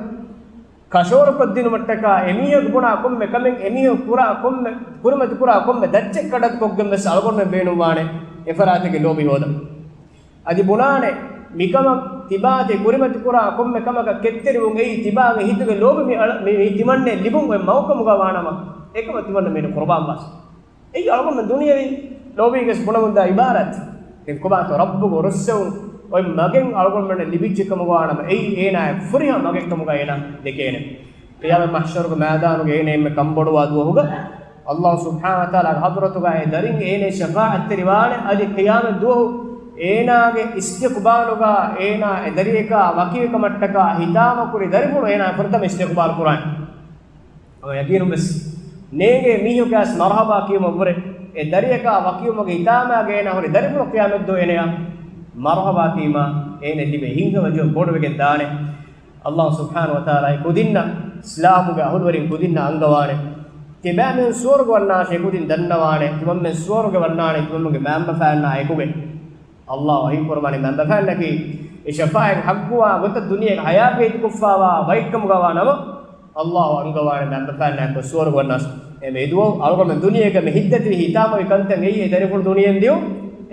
ކަށަވަރުކޮށްދިނުމަށްޓަކާ، އެމީހަކު ބުނާ ކޮންމެ ކަމެއް، އެމީހަކު ކުރާ ކޮންމެ، ކުރިމަތި ކުރާ ކޮންމެ ދައްޗެއް ކަނޑައަތުކޮށްގެން ވެސް އަޅުގަނޑުމެން ބޭނުންވާނެ އެ ފަރާތެއްގެ ލޯބި ހޯދަން. އަދި ބުނާނެ، މިކަމަށް ތިބާތި ކުރިމަތި ކުރާ ކޮންމެ ކަމަކަށް ކެތްތެރިވުން އެއީ ތިބާގެ ހިތުގެ ލޯބި މި އަޅަ-، މި، މި ތިމަންނައަށް ލިބުން އޮތް މަގުކަމުގަ ވާނަމަ، އެކަމަށް ތިމަންނަ މީނު ޤުރުބާން ވާސް. އެއީ އަޅުގަނޑުމެން ދުނިޔެވީ ލޯބީގެ ބުނަމުންދާ އިބާރާތް. ދެން ކޮބާތޯ ރައްބުގެ ރުއްސެވުން އޮތް މަގެއް އަޅުގަނޑުމެންނަށް ލިބިއްޖެ ކަމުގަ ވާނަމަ، އެއީ އޭނާއަށް ފުރިހަމަ މަގެއް ކަމުގަ އޭނާ ދެކޭނެ. ޤިޔާމަތް މަޙްޝަރުގެ މައިދާނުގަ އޭނަ އެންމެ ކަންބޮޑުވާ ދުވަހުގަ، ﷲ ސުބްޙާނަހޫ ވަތަޢާލާގެ ޙަޟްރަތުގަ އެ ދަރިން އޭނަ ޝަފާޢަތްތެރިވާނެ. އަދި ޤިޔާމަތް ދުވަހު އޭނާގެ އިސްތިޤްބާލުގަ އޭނާ އެ ދަރިޔަކާ ވަކިވި ކަމަށްޓަކާ ހިތާމަކުރި ދަރިފުޅު އޭނާ ފުރަތަމަ އިސްތިޤްބާލް ކުރާނެ. އަވަ ޔަޤީނުން ވެސް ނޭނގޭ މީހަކަށް މަރުޙަބާ ކިޔުމަށްވުރެ، އެ ދަރިޔަކާ ވަކިވުމުގެ ހިތާމައިގަ އޭނާ ހުރި ދަރިފުޅު ޤިޔާމަތްދުވަހު އޭނަޔަށް މަރުޙަބާ ކީމާ އޭނަ ލިބޭ ހިތްހަމަޖެހުން ބޮޑުވެގެން ދާނެ. ﷲ ސުބްޙާނަހޫ ވަތަޢާލާ އެ ކުދިންނަށް، އިސްލާމުގެ އަހުލުވެރިން ކުދިންނަށް އަންގަވާނެ. ތިބާމީހުން ސުވަރުގެ ވަންނާށޭ ކުދިން ދަންނަވާނެ. ތިމަންމެން ސުވަރުގެ ވަންނާނެ ތިމަންމެންގެ މައިންބަފައިންނާ އެކުގަ. ﷲ ވަޙީ ކުރައްވާނީ މައިންބަފައިންނަކީ އެ ޝަފާޢަތް ޙައްޤުވާ ގޮތަށް ދުނިޔޭގަ ޙަޔާތް ބައިތިކޮށްފައިވާ ބައެއްކަމުގަ ވާނަމަ، ﷲ އަންގަވާނެ މައިންބަފައިންނާ އެކު ސުވަރުގެ ވަންނާށޭ. އެ މެދުވަހު އަޅުގަނޑުމެން ދުނިޔޭގަ މި ހިތްދަތިވި ހިތާމަވި ކަންތައް އެއީ އެ ދަރިފުޅު ދުނިޔެއިން ދިޔުން.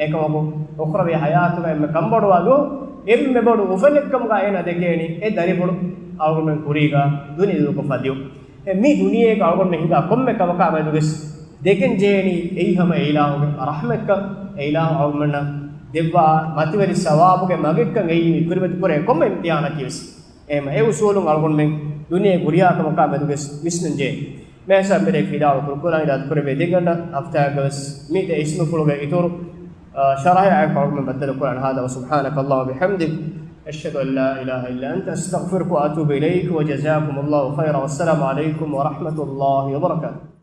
އެކަމަކު، އުޚްރަވީ ޙަޔާތުގަ އެންމެ ކަންބޮޑުވާ ދުވަހު، އެންމެ ބޮޑު އުފަލެއްކަމުގަ އޭނަ ދެކޭނީ އެ ދަރިފުޅު އަޅުގަނޑުމެން ކުރީގަ ދުނިޔެ ދޫކޮށްފަ ދިޔުން. އެ މި ދުނިޔޭގަ އަޅުގަނޑުމެން ހިނގާ ކޮންމެ ކަމަކާ މެދުވެސް ދެކެން ޖެހޭނީ އެއީ ހަމަ އެ އިލާހުގެ ރަޙްމަތްކަން، އެ އިލާހު އަޅުގަނޑުމެންނަށް ދެއްވާ މަތިވެރި ސަވާބުގެ މަގެއްކަން އެއީ މި ކުރިމަތި ކުރޭ ކޮންމެ އިމްތިޙާނަކީ ވެސް. އެހެން އެ އުޞޫލުން އަޅުގަނޑުމެން ދުނިޔެ ކުރިޔާ ކަމަކާ މެދުގެ ވިސްނަން ޖެހޭ. މޭސާ މެރޭ ފިލާވަޅު ކުރުކުރާން އިރާދަ ކުރެވޭ ދެންގަނޑަ ހަފްތާއެއްގަ ވެސް މި ދެ އިސްމުފުޅުގެ އިތުރު، އާ، ޝަރަޙައާއެކު އަޅުގަނޑުމެން ބައްދަލު ކުރާން. هذا وسبحانك اللهم وبحمدك، أشهد أن لا إله إلا أنت، أستغفرك وأتوب إليك، وجزاكم الله خيرا، والسلام عليكم ورحمة الله وبركاته.